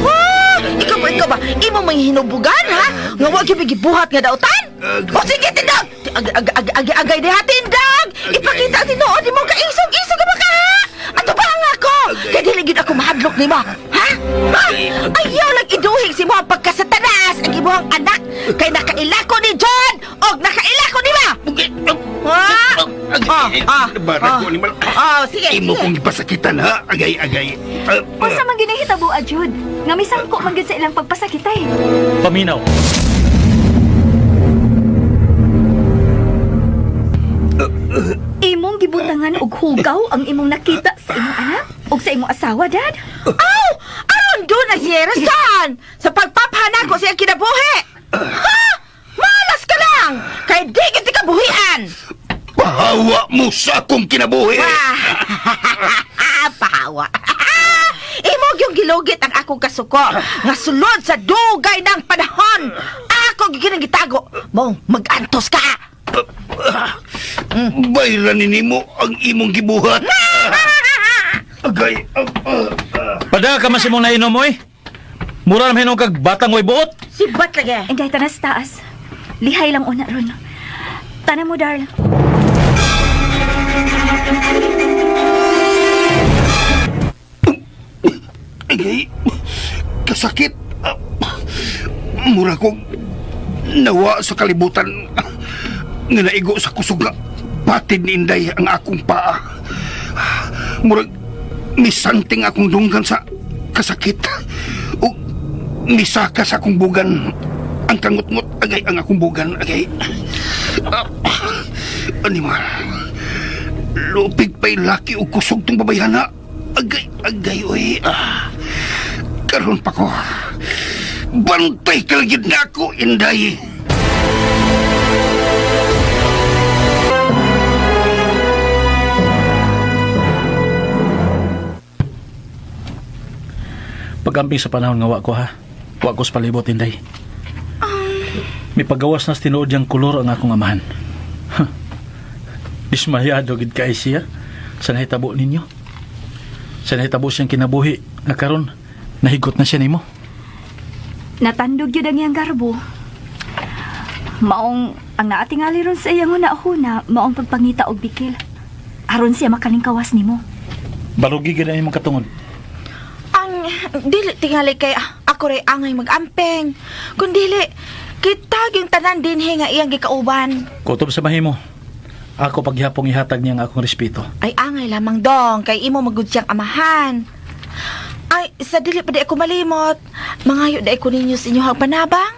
Oh, ikaw ba, ikaw ba? Imo may hinubugan ha? Nga wa gyud gibuhat nga dautan? O sige tindag. Ag ag ag ag agay diha tindag. Ipakita ang tinuod nimo ka isog-isog ka ba ka? ha? Ato ba ang ako? Kay dili gyud ako mahadlok nimo. Ha? Ha? Ayaw lang iduhig si mo ang pagkasatanas ang imuhang anak kay nakaila ko ni John og nakaila ko nima. Ha? Ah, ah, Barag ko animal. Ah, sige. Imo sige. kong gipasakitan ha. Agay agay. Unsa man ginahitabo adjud? Nga misangko man gyud sa ilang pagpasakitay. Paminaw. Imong gibutangan og hugaw ang imong nakita sa imong anak ug sa imong asawa, Dad. Aw! Aron doon na si Rason! Sa pagpapahanako ko siya kinabuhi! Ha? Malas ka lang! Kay di kita kabuhian! Pahawa mo sa akong kinabuhi. Ah, pahawa. Imo yung gilugit ang akong kasuko nga sulod sa dugay ng panahon. Ako gyud gitago. Mong magantos ka. Bayran nimo ang imong gibuhat. Agay. Pada ka man sa imong nainom oy. Mura naman hinom kag batang way buot. Sibat lagi. Inday tanas taas. Lihay lang una ron. Tanan mo, Darl. Agay. Kasakit. Mura kong nawa sa kalibutan nga naigo sa kusog nga patid ni Inday ang akong paa. Murag misanting akong dunggan sa kasakit. O misaka sa akong bugan. Ang kangut-ngut agay ang akong bugan agay. Ah, animal. Lupig pa'y laki o kusog tong babayhana. Agay, agay, oy. Ah, karon pa ko. Bantay ka lang yun na ako, Inday. Pagamping sa panahon nga wa ko ha. Wa ko sa palibot Inday. May pagawas na sa tinuod yang kolor ang akong amahan. Huh. Dismayado gid kay siya sa nahitabo ninyo. Sa nahitabo siyang kinabuhi nga karon nahigot na siya nimo. Natandog yun ang iyang garbo. Maong ang naatingali ron sa iyang una-una, maong pagpangita og bikil. Aron siya makalingkawas nimo. Barugi gid ang imong katungod. Dili tingali kay ako ray angay magamping. Kun dili kita yung tanan dinhi nga iyang gikauban. Kutob sa mahimo. Ako paghapong ihatag niya ang akong respeto. Ay angay lamang dong kay imo magud siyang amahan. Ay, sa dili pa di ako malimot. Mangayo di ko ninyo sa inyong panabang.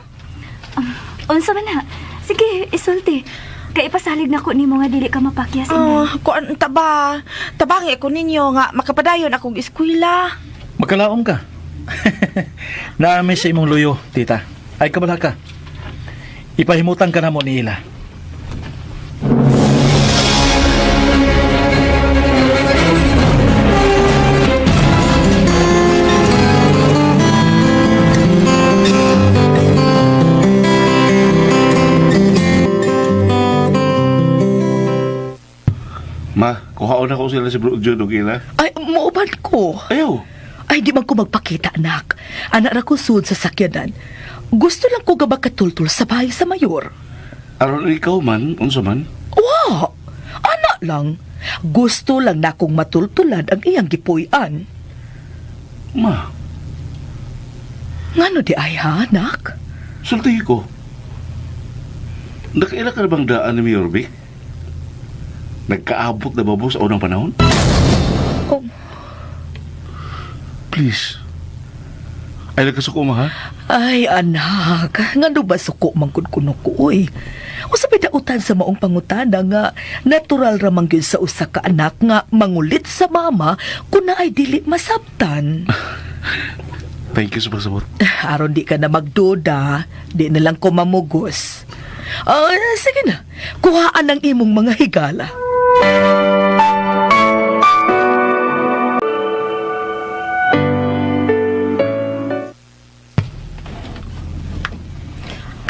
Unsa man na? Sige, isulti. Kay ipasalig na ko nimo nga dili ka mapakyas, Inday. Oh, kuan taba. Tabangi ako ninyo nga makapadayon akong eskwela. Magkalaom ka. Naami sa imong luyo, tita. Ay kabala ka. Ipahimutan ka na mo ni Ila. Ma, kuhaon ako sila si Bro Jude og ila. Ay, muuban ko. Ayaw. Ay, di man ko magpakita, anak. Anak ra ko sud sa sakyanan. Gusto lang ko ga makatultul sa bahay sa mayor. Aron ikaw man, unsa man? Wa! Anak lang. Gusto lang na akong matultulan ang iyang gipuy-an. Ma, Ngano di ay ha, anak? sultihi ko. Nakaila ka na bang daan ni Mayor Vic? Nagkaabot na ba mo sa unang panahon? Oh. Please. Ay, nagkasuko ma ha? Ay, anak, ngano ba suko man gud kuno ko, uy? Usa may dautan sa maong pangutana nga natural ra man gyud sa usa ka anak nga mangulit sa mama kun naay dili masabtan. Thank you sa pagsabot. Aron di ka na magduda, di na lang ko mamugos. Ah, sige na, kuhaan ang imong mga higala.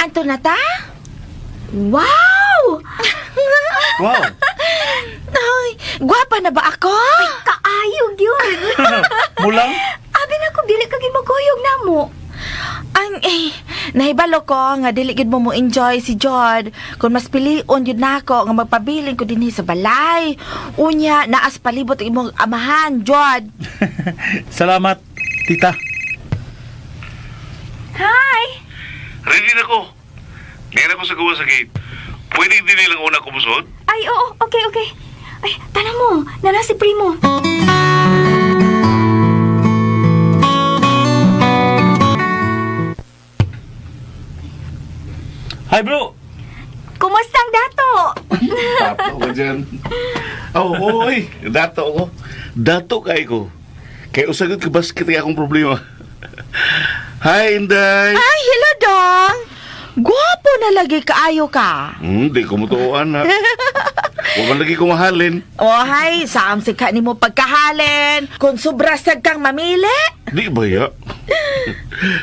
Anto na ta? Wow! Wow! Ay, gwapa na ba ako? Kaayog yun! Mulang? Abi na ko, dili ka gid magkuyog na mo. Ang eh, nahibalo ko nga dili gid mo mo enjoy si Jod. Kung mas pilion yun nako nga magpabilin ko dinhi sa balay. Unya, naas palibot ang imong amahan, Jod. Salamat, tita. Hi! Ready na ko. Ngayon ako sa gawa sa gate. Pwede din nilang una kumusod? Ay, oo, okay, okay. Ay, tana mo, nana si Primo. Hi, bro! Kumusta ang dato? Dato ka dyan. Oh, oy. Dato ko. Dato kay ko. Kay usagot ka basket kay akong problema. Hi, Inday. Ay, hello dong. Gwapo na lagi kaayo ka. Di ko mutuoan ha. Huwag man lagi kumahalin. Oh, hay, saam ka nimo pagkahalin. Kung sobra sad kang mamili. Di ba ya?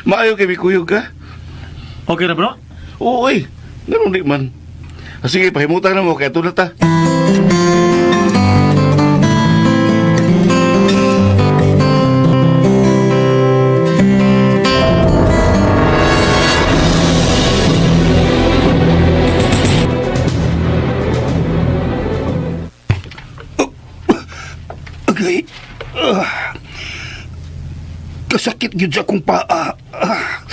Maayo kay mikuyog ka? Okay na, bro? Oo, oy. Ganun di man. Ah, sige, pahimutan na mo. Kaya tulad ta. Agay. Ah. Kasakit gyud sa akong paa. Ah.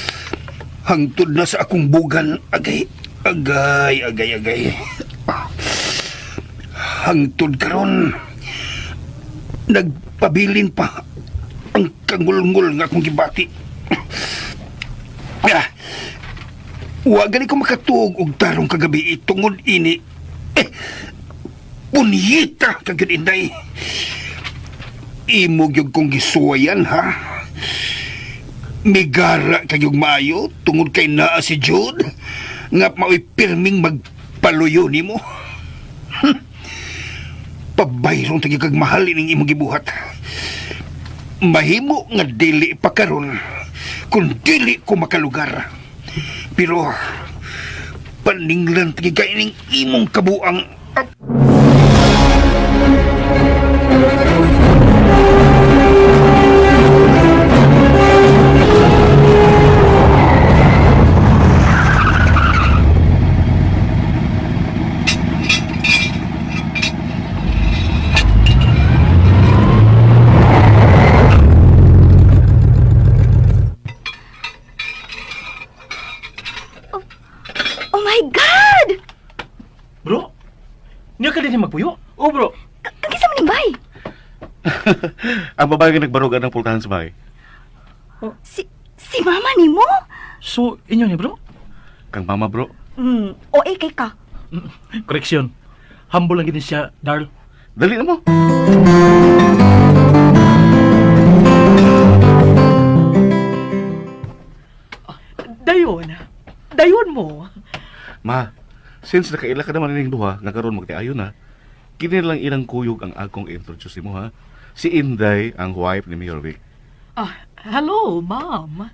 Hangtod na sa akong bugan. Agay. Agay, agay, agay. Ah. Hangtod karon. Nagpabilin pa ang kangulngul nga akong gibati. Ah. Wa gani ko makatuog og tarong kagabi tungod ini. Eh, punyita ka gyud Inday. Imo gyud kong gisuwayan ha. Migara kayong maayo tungod kay naa si Jude nga mao'y pirming magpaluyo nimo. Pabayron tagi kag mahal ining imong gibuhat. Mahimo nga dili pa karon kung dili ko makalugar. Pero paninglan tagi kay ining imong kabuang. Niya ka din magpuyo? Oh, bro. Kagisa man ning bay. Ang babae nga nagbarugan ng pultahan sa bahay. Si mama nimo? So, inyo ni bro? Kang mama, bro. OA kay ka. Correction. Humble lang gid siya, Darl. Dali na mo. Dayon. Dayon mo. Ma, since nakaila ka naman ining duha, nga karon magtiayon na, kini lang ilang kuyog ang akong i-introduce mo ha. Si Inday, ang wife ni Mayor Vic. Ah, hello, ma'am.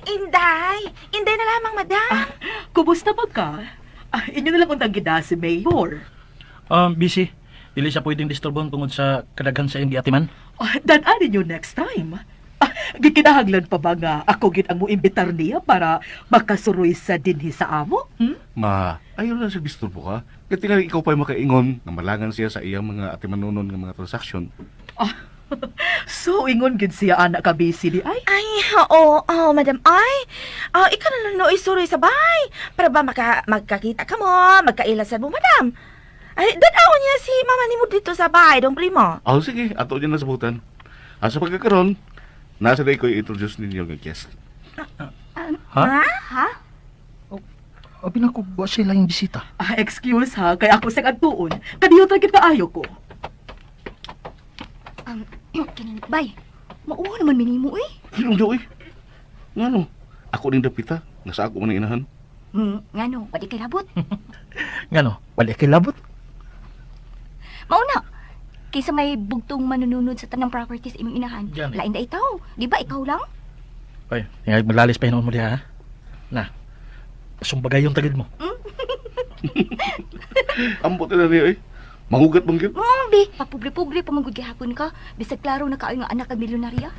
Inday! Inday na lamang, madam. Ah, kumusta ba ka? Ah, inyo na lang untang gida si Mayor. Busy. Dili siya pwedeng disturbon tungod sa kadaghan sa iyang giatiman. Ah, dan-an ninyo next time. Ah, gikinahanglan pa ba nga ako gid ang moimbitar niya para makasuroy sa dinhi sa amo? Hmm? Ma, ayaw na sa disturbo ka. Kaya tingali ikaw pa'y makaingon nga malangan siya sa iyang mga atimanunon nga mga transaksyon. Ah, so ingon gid siya anak ka busy di ay. Ay, oo, oh, madam. Ay, oh, ikaw na lang nooy suroy sa bahay. Para ba magkakita ka mo, magkailasan mo, madam. Ay, danaw niya si mama ni mo dito sa bahay, dong primo. Oh, sige, ato niya nasabutan. Asa pagkakaroon, nasa na ko i-introduce ninyo nga guest. Ha? Ha? Abi na ko, wa siya lang bisita. Ah, excuse ha, kay ako sang adtuon. Kadiyo ta gid kaayo ko. Kining bay. Mauho naman minimo eh. Hilong daw eh. Nga no, ako ning dapita, nasa ako man ang inahan. Ngano, wadi kay labot. Ngano, wala kay labot. Mauna. Kaysa may bugtong manununod sa tanang properties imong inahan. Diyan eh. Lain da itaw. Di ba ikaw lang? Ay, tingali maglalis pa hinuon mo diha, ha? Na. Sumbagay yung tagid mo. Ambot na niya eh. Mangugat bang yun? Bi, papubli-publi pa man gud gihapon ka. Bisag klaro na kaayo nga anak kag milyonarya.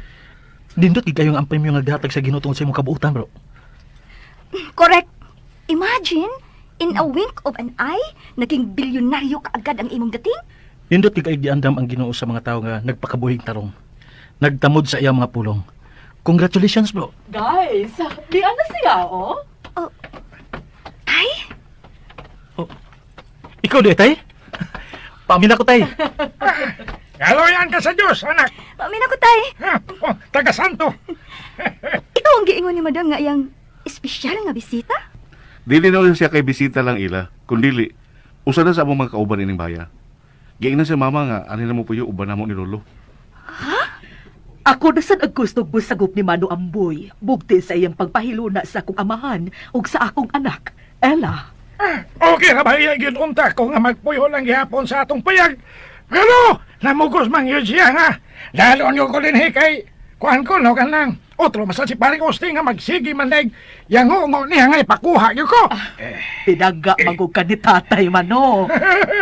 Nindot gid kayong ang premyo nga gihatag sa Ginoo tungod sa imong kabuotan, bro. Correct. Imagine, in a wink of an eye, naging bilyonaryo ka agad ang imong dating. Nindot gid kay giandam ang Ginoo sa mga tawo nga nagpakabuhing tarong. Nagtamod sa iyang mga pulong. Congratulations, bro. Guys, di ana siya oh. Ay, Ikaw di, tay? Pamin ako, tay. Galoyan ka sa Diyos, anak. pamin ako tay. Ha? Oh, taga Santo. Ikaw ang giingon ni madam nga iyang espesyal nga bisita. Dili na siya kay bisita lang ila, kundili. Usa na sa among mga kauban ining baya. Giingnan siya mama nga, ani na mo puyo, uban na mo ni Lolo. Ako na sad ang gusto busagop ni Mano Amboy, bugti sa iyang pagpahiluna sa akong amahan ug sa akong anak, Ella. Ah, okay ra ba iya gyud unta ko nga magpuyo lang gihapon sa atong payag. Pero namugos man gyud siya nga. Lalo nyo ko dinhi kay kuan ko no kanang otro masal si paring Austin nga magsigi man leg yango niya nga ipakuha gyud ko. Pinangga magug ka ni Tatay Mano.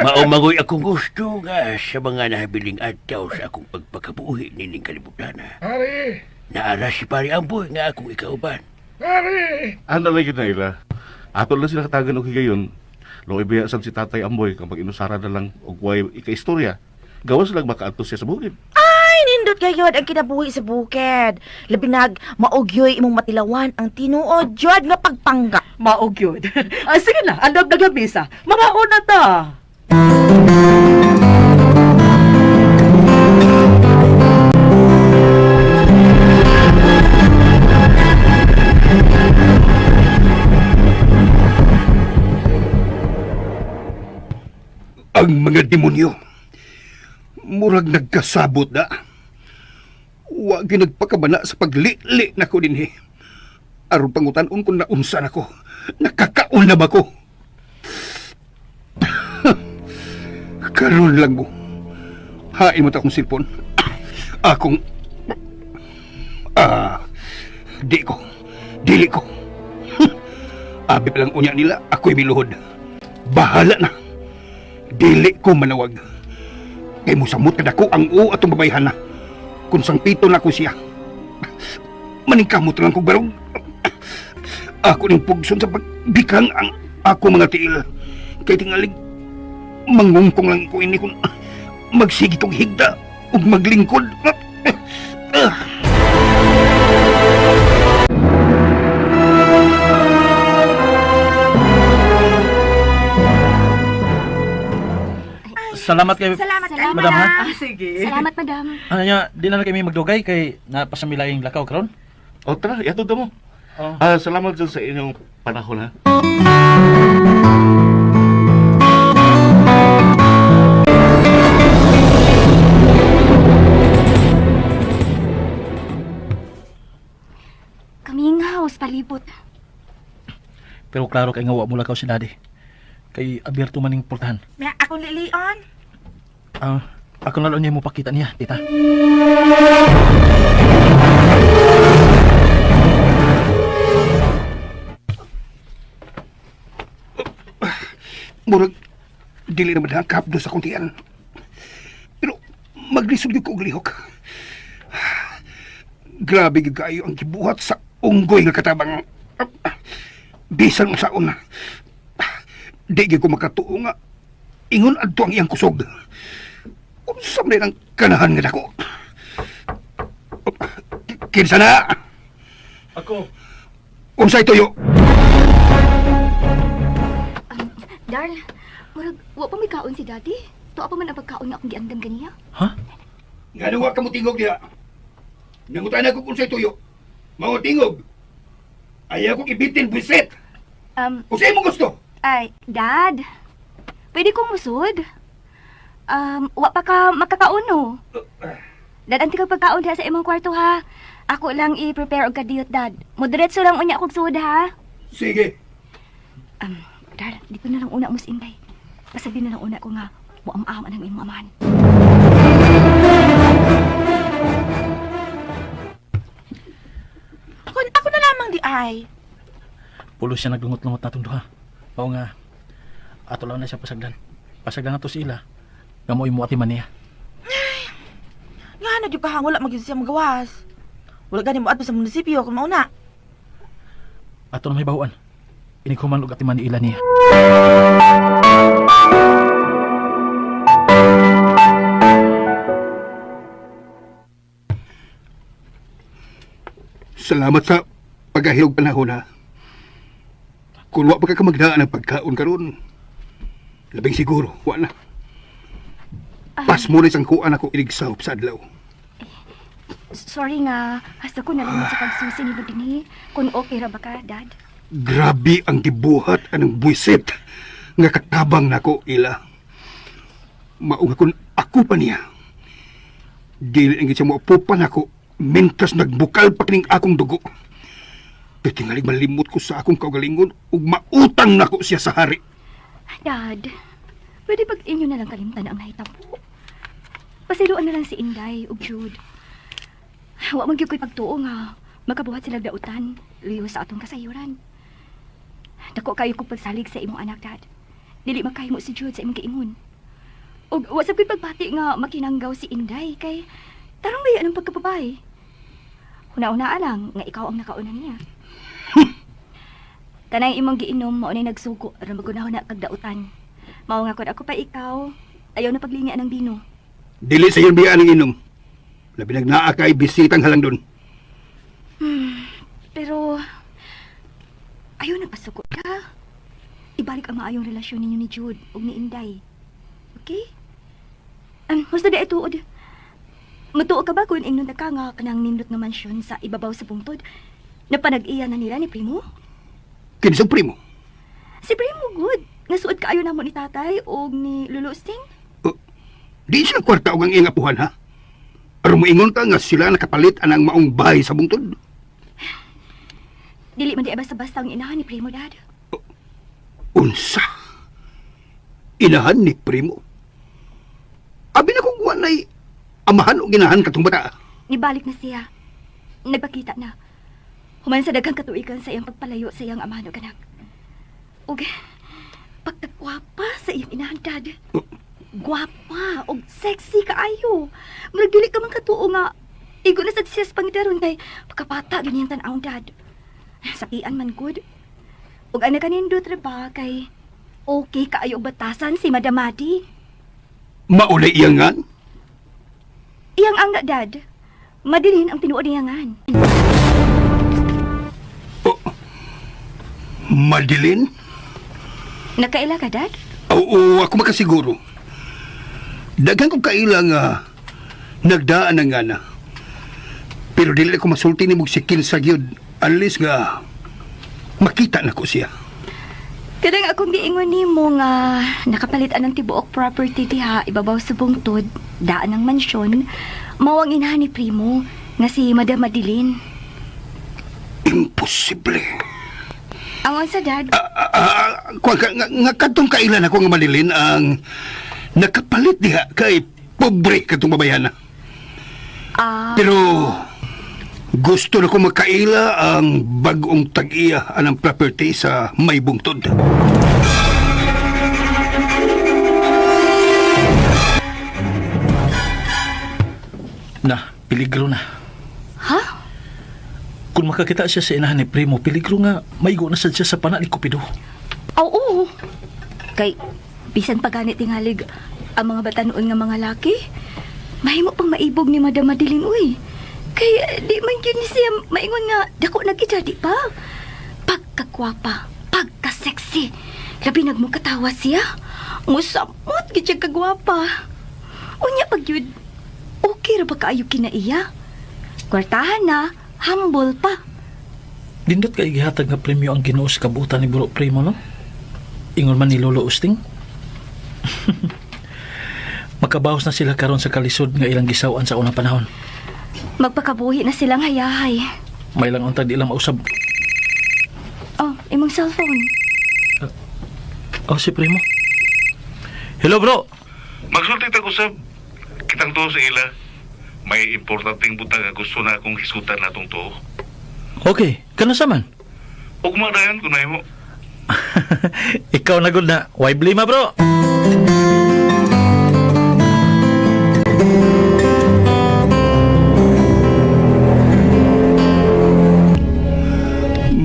Maumagoy akong gusto nga sa mga nahabiling adlaw sa akong pagpakabuhi nining kalibutan. Ari, Naara si pare Amboy nga akong ikauban. ari. Ano lang yun na ila? Ato lang sila katagan og higayon. Loy biya sad si Tatay Amboy kang pag-inusara na lang og way ika-istorya. Gawas lang makaadto siya sa bukid. Ay, nindot gayod ang kinabuhi sa bukid. Labinag, maugyoy imong matilawan ang tinuod jud nga pagpangga. Maog yun. Ah, sige na, andam naglamisa. Mga una ta. Ang mga demonyo. Murag nagkasabot na. Wa ginagpakabana sa paglili nako dinhi. Aron pangutan-on kung naunsa nako. Nakakaon na ba ko? Karon lang mo. Hain mo ta akong silpon. Akong... Ah, di ko. Dili ko. Abi pa lang unya nila, ako'y miluhod. Bahala na. Dili ko manawag. Kay musamot kada ko ang u atong babayhan na. Kung sangpito na ko siya. Maningkamot lang kog barog. Ako ning pugson sa pagbikang ang ako mga tiil. Kay tingalig mangungkong lang ko ini kung magsige tong higda ug maglingkod. Salamat kay Salamat kay Madam, ha? Ah, sige. Salamat, madam. Ano niya, di na lang kami magdugay kay napasamilayng lakaw karon. O tara, iatod na mo. Oh. Ah, salamat dyan sa inyong panahon ha. Kami nga house palibot. Pero klaro kay nga wa mo lakaw si daddy. Kay abierto man ning portahan. May akong lilion. Ah, ako na lang niya mo pakita niya, tita. Murag, dili naman ang kapdo sa kuntian. Pero, maglisod gyud ko og lihok. Grabe gyud kaayo ang gibuhat sa unggoy nga katabang. Bisan unsaon. Di gyud ko makatuo nga ingon adto ang iyang kusog. Unsa man ang kanahan nga dako? Kinsa na? Ako. Unsay tuyo? Darl, murag wa pa may kaon si daddy. Tuwa pa man ang pagkaon nga akong giandam ganiya. Ha? Nga wa ka mo tingog diha. Nangutan ako kung unsay tuyo. Mao tingog. Ayaw kong ibitin, buisit. Unsay mo gusto? Ay, dad. Pwede kong musod. Wa pa ka makakaon no. Dad, anti kag pagkaon diha sa imong kwarto ha. Ako lang i-prepare og kadiyot, dad. Moderetso lang unya kog sud ha. Sige. Dad, dito na lang una mo si Inday. Pasabi na lang una ko nga muam-am ang imong amahan. Kun ako na lamang di ay. Pulo siya naglungot-lungot natong duha. Mao nga ato lang na siya pasagdan. Pasagdan nato sila. Nga mo imo ati man niya. Nga na di ka wala magyud siya magawas. Wala gani mo adto sa munisipyo kung mauna. Ato na may bahuan. Inig human og ati man ni ila niya. Salamat sa pagahilog panahon ha. Kung wa pa ka kamagdaan ng pagkaon karon, labing siguro, wa na. Pas mo na isang kuan ako inigsahop sa adlaw. Sorry nga, hasta ko na lang sa pagsusi ni dinhi. Kung okay ra ba ka, dad? Grabe ang gibuhat anang buisit nga katabang nako ila. Maunga kun ako pa niya. Dili ang siya moapupan ako mentras nagbukal pa kining akong dugo. Pitingalig malimot ko sa akong kaugalingon ug mautang nako siya sa hari. Dad, pwede pag inyo na lang kalimtan ang nahitabo. Pasiluan na lang si Inday ug Jude. Wa man gyud ko'y pagtuo nga makabuhat sila dautan luyo sa atong kasayuran. Dako kayo kong pagsalig sa imong anak, Dad. Dili makahimo si Jude sa imong giingon. Ug wa sab ko'y pagbati nga makinanggaw si Inday kay tarong baya ng pagkababay. Huna-una lang nga ikaw ang nakauna niya. Kanang imong giinom mao nay nagsugo aron magunahon na kag dautan. Mao nga kon ako pa ikaw, ayaw na paglinga ng bino. Dili sa iyon biya ang inom. Labi nag naa kay bisitang halang doon. Pero ayaw na pasuko ka. Ibalik ang maayong relasyon ninyo ni Jude ug ni Inday. Okay? Husto di tuod. Mutuo ka ba kung ingnon na ka nga kanang nindot nga mansyon sa ibabaw sa bungtod? Na panag-iya na nila ni Primo? Kinsang primo. Si Primo good. Nasuod kaayo namo ni tatay og ni Lolo Sting. Di sila kwarta og ang iyang apuhan ha. Aron moingon ka nga sila nakapalit anang maong bahay sa bungtod. Dili man di basta-basta ang inahan ni Primo, Dad. Unsa? Inahan ni primo. Abi na kung wanay amahan o ginahan katong bata. Nibalik na siya. Nagpakita na. Human sa daghang katuigan sa iyang pagpalayo sa iyang amahan ug anak. Ug pagkagwapa sa iyang inahan, Dad. Gwapa ug sexy kaayo. Murag dili ka man katuo nga igo na sad siya sa pangidaron kay pagkabata gyud niyang tan-awon, Dad. Sakian man gud. Ug ana kanindot ra ba kay okay kaayo og batasan si Madam Madi. Maulay iyangan. Iyang angga, Dad. Madilin ang tinuod niyangan. Madilin? Nakaila ka, Dad? Oo, ako makasiguro. Daghan kong kaila nga nagdaan ang ngana. Pero dili ko masulti nimo si kinsa gyud unless nga makita na ko siya. Kadang akong giingon nimo nga nakapalit anang tibuok property diha ibabaw sa bungtod, daan ang mansyon, mao ang inahan ni Primo nga si Madam Madeline. Imposible. Ang unsa, Dad? Kuwan ka, nga kadtong kailan ako nga Madeline ang nakapalit diha kay pobre katong babayhana. Pero gusto na ko makaila ang bagong tag-iya anang property sa may bungtod. Na, peligro na. Ha? Kung makakita siya sa inahan ni Primo, peligro nga maigo na sad siya sa pana ni Cupido. Oo. Kay bisan pa ganit tingalig ang mga batanon nga mga laki, mahimo pang maibog ni Madam Madeline uy. Kay di man gyud ni siya maingon nga dako na gid di pa. Pagkagwapa, pagka-sexy. Labi nagmukatawa siya. Musamot gid siya kagwapa. Unya pag yun, okay ra ba kaayo kinaiya? Kwartahan na, humble pa. Dindot kay gihatag nga premyo ang Ginoo sa kabutan ni Bro Primo, no? Ingon man ni Lolo Usting. Makabawas na sila karon sa kalisod nga ilang gisaw-an sa unang panahon. Magpakabuhi na silang hayahay. May lang untag di lang mausab. Oh, imong cellphone. Oh, si Primo. Hello, bro. Magsulti ta usab. Kitang tuo sa ila. May importanteng butang nga gusto na akong hisgutan natong tuo. Okay, kanasa man? Ugma dayon kung nahimo. Ikaw na gud na. Why blame, bro?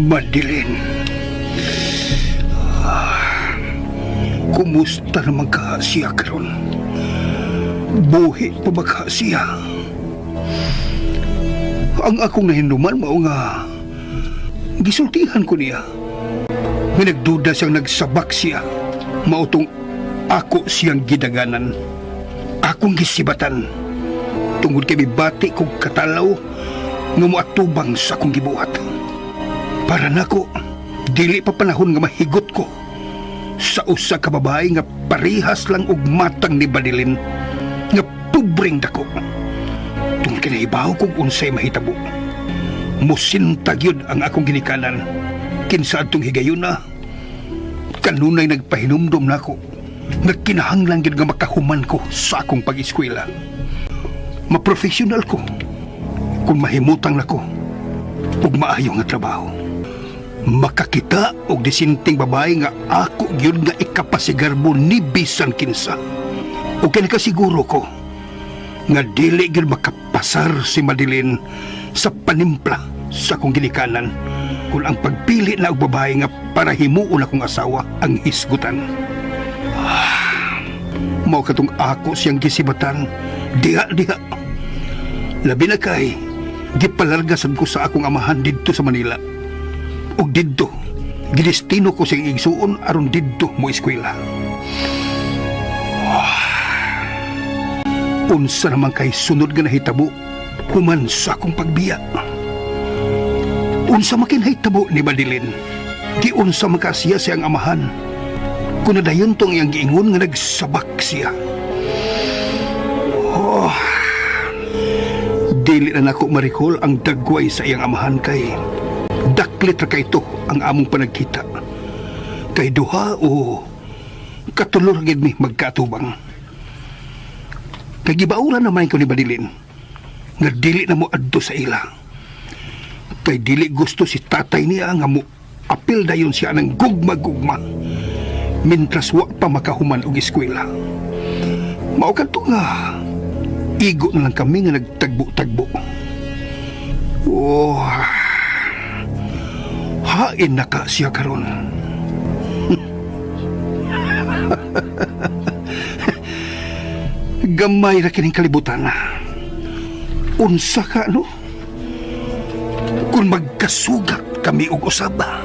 Madeline. Kumusta naman ka siya karon? Buhi pa ba ka siya? Ang akong nahinuman mao nga gisultihan ko niya. Nga nagduda siyang nagsabak siya. Mao tong ako siyang gidaganan. Akong gisibatan. Tungod kay mibati kog katalaw nga moatubang sa akong gibuhat. Para nako, dili pa panahon nga mahigot ko sa usa ka babae nga parehas lang og matang ni Badilin nga pobreng dako. Tungod kay nahibaw kog unsay mahitabo. Musinta gyud ang akong ginikanan. Kinsa adtong higayuna, kanunay nagpahinumdom nako nga kinahanglan gyud nga makahuman ko sa akong pag-eskwela. Maprofesional ko kung mahimutang nako ug maayo nga trabaho. Makakita og disinting babae nga ako gyud nga ikapasigarbo ni bisan kinsa. Ug kay nakasiguro ko nga dili gyud makapasar si Madeline sa panimpla sa akong ginikanan kung ang pagpili na og babae nga para himuon akong asawa ang hisgutan. Mao katong ako siyang gisibatan diha diha. Labi na kay gipalarga sad ko sa akong amahan didto sa Manila. Ug didto gidestino ko siyang igsuon aron didto mo eskwela. Unsa naman kay sunod nga nahitabo human sa akong pagbiya. Unsa man kinahitabo ni Madeline? Giunsa man ka siya siyang amahan? Kung nadayon tong iyang giingon nga nagsabak siya. Oh, dili na nako ma-recall ang dagway sa iyang amahan kay daklit ra kay ito ang among panagkita. Kay duha o katulor gid mi magkaatubang. Kay gibauran naman ko ni Badilin nga dili na mo adto sa ila. Kay dili gusto si tatay niya nga mo apil dayon siya ng gugma-gugma mintras wa pa makahuman og eskwela. Mao kadto nga igo na lang kami nga nagtagbo-tagbo. Oh, hain na ka siya karon. Gamay ra kining kalibutan. Unsa ka no? Kung magkasugat kami og usaba.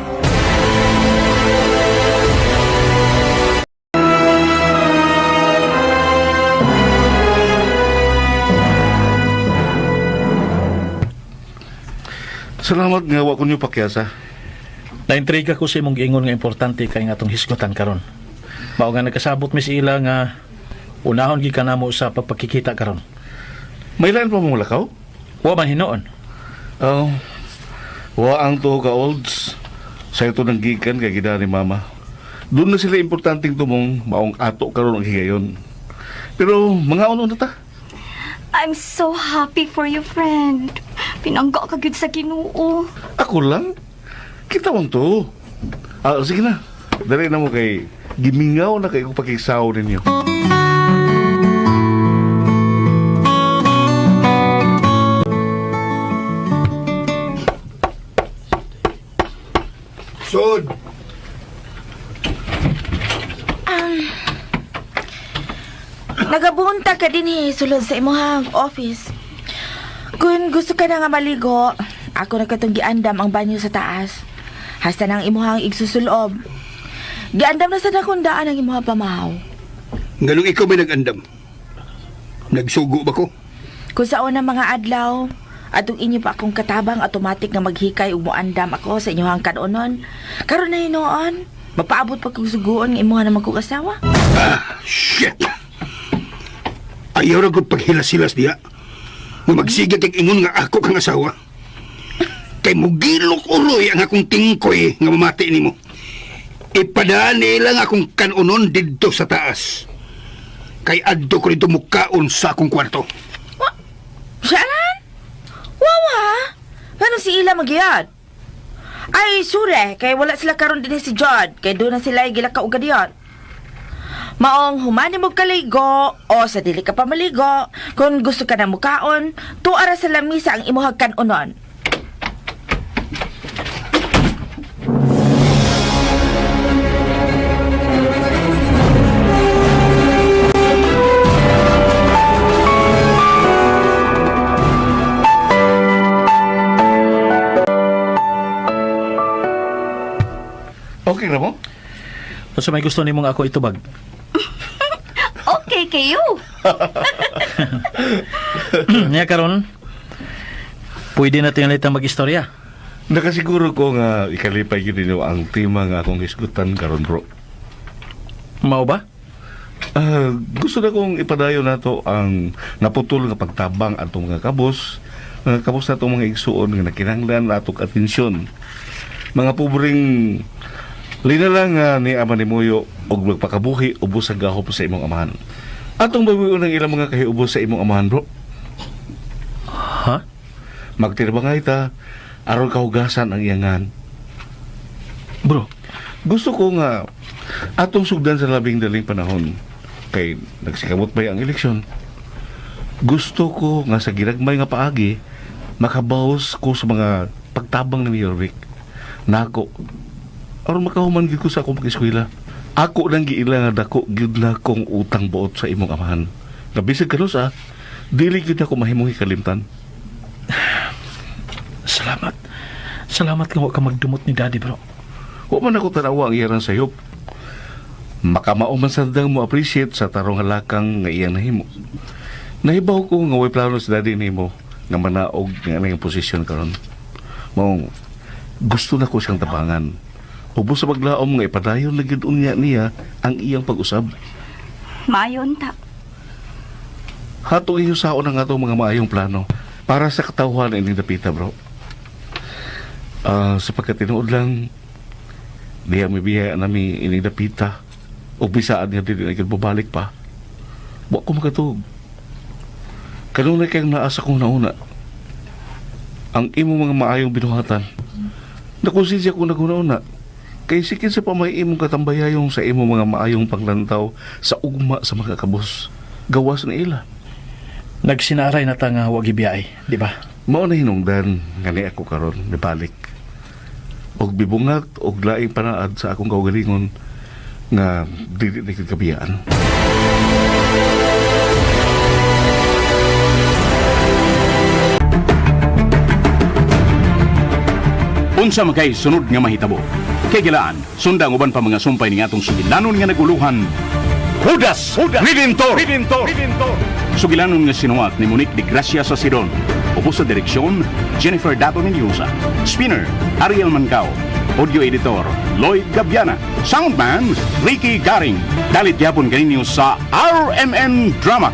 Salamat nga wa ko niyo pakyasa. Naintriga ko sa imong giingon nga importante kay nga atong hisgutan karon. Mao nga nagkasabot mi sa ila nga unahon gid ka namo sa pagpakikita karon. May lain pa mong lakaw? Wa man hinuon. Oh. Wa ang tuho ka olds. Sa ito ng gikan kay gida ni mama. Doon na sila importanteng tumong maong ato karon ang higayon. Pero mga uno na ta. I'm so happy for you, friend. Pinangga ka gyud sa Ginoo. Ako lang. Kita mong to. Ah, sige na. Dali na mo kay gimingaw na kay ko pakisaw ninyo. Sod! Nagabunta ka din eh, sulod sa imuhang office. Kung gusto ka na nga maligo, ako na katong giandam ang banyo sa taas. Hasta nang imuhang igsusulob. Giandam na sa nakong daan ang imuhang pamahaw. Nganong ikaw may nag-andam? Nagsugo ba ko? Kung sa unang mga adlaw, atong inyo pa akong katabang automatic nga maghikay ug moandam ako sa inyuhang kanonon. Karon na hinoon, mapaabot pa kog suguon nga imuha naman kong asawa. Ah, shit! Ayaw ra gud paghilas-hilas diha. Nga magsiga kag ingon nga ako kang asawa. Kay mugilok uloy ang akong tingkoy nga mamati nimo. Ipadaan nila ang akong kanunon didto sa taas. Kay adto ko dito mukaon sa akong kwarto. Siyalan? Wawa! Paano si Ila magyad? Ay, sure, kay wala sila karon din si Jod, kay doon na sila gilakaw gadiyon. Maong humani mo kaligo o sa dili ka pa maligo, kung gusto ka na mukaon, tuara sa lamisa ang imuhag kanunon. Okay na mo? Unsa may gusto nimong ako itubag? Okay kayo. Nya karon pwede na tingali tang magistorya. Nakasiguro ko nga ikalipay gyud ninyo ang tema nga akong hisgutan karon bro. Mao ba? Ah, gusto na kong ipadayon nato ang naputol nga pagtabang atong mga kabos natong mga igsuon nga nakinahanglan atong atensyon. Mga pobreng linalang nga ni ama ni Muyo og magpakabuhi ubos sa gahop sa imong amahan. Atong bawion ang ilang mga kahiubos sa imong amahan, bro. Ha? Magtirbangay ta aron kahugasan ang iyangan. Bro, Gusto ko nga atong sugdan sa labing daling panahon kay nagsikamot ba ang eleksyon. Gusto ko nga sa ginagmay nga paagi makabawas ko sa mga pagtabang ni Mayor Vic. Nako. Aron makahuman gid ko sa akong pag-eskwela. Ako nang giila nga dako gyud na kong utang buot sa imong amahan. Nga bisag kanus ah, dili gyud ako mahimong hikalimtan. salamat. Salamat nga wa ka magdumot ni Daddy, bro. Wa man ako tanawa ang iyaran sayop. Makamao man sa dang mo appreciate sa tarong halakang nga iyang nahimo. Nahibaw ko nga way plano sa daddy nimo nga manaog nga anang posisyon karon. Maong gusto na ko siyang tabangan. Ubos sa paglaom nga ipadayon na gyud unya niya ang iyang pag-usab. Mayon ta. Hatong ihusaon ang atong mga maayong plano para sa katawhan ining dapita, bro. Ah, sapagkat tinuod lang, diya may biyaya nami ining dapita. O bisaan nga dili na gyud babalik pa. Wa ko makatug. Kanunay kayong naa sa kong nauna. Ang imo mga maayong binuhatan. Nakonsensya ko naguna-una. Kay sikin sa pamay imong katambayayong sa imo mga maayong panglantaw sa ugma sa mga kabos. Gawas na ila. Nagsinaray na ta nga wa gibiyay, di ba? Mao na hinungdan nga ni ako karon nibalik. Og bibungat og laing panaad sa akong kaugalingon nga dili na gyud kabiyaan. Unsa man kay sunod nga mahitabo? Kay gilaan, sunda ang uban pa mga sumpay ning atong sugilanon nga naguluhan. Judas, Judas Redentor. Redentor. Redentor. Sugilanon nga sinuwat ni Monique de Gracia sa Sidon. Ubos sa direksyon, Jennifer Dato Mendoza. Spinner, Ariel Mancao. Audio editor, Lloyd Gabiana. Soundman, Ricky Garing. Dalit yapon kaninyo sa RMN Drama.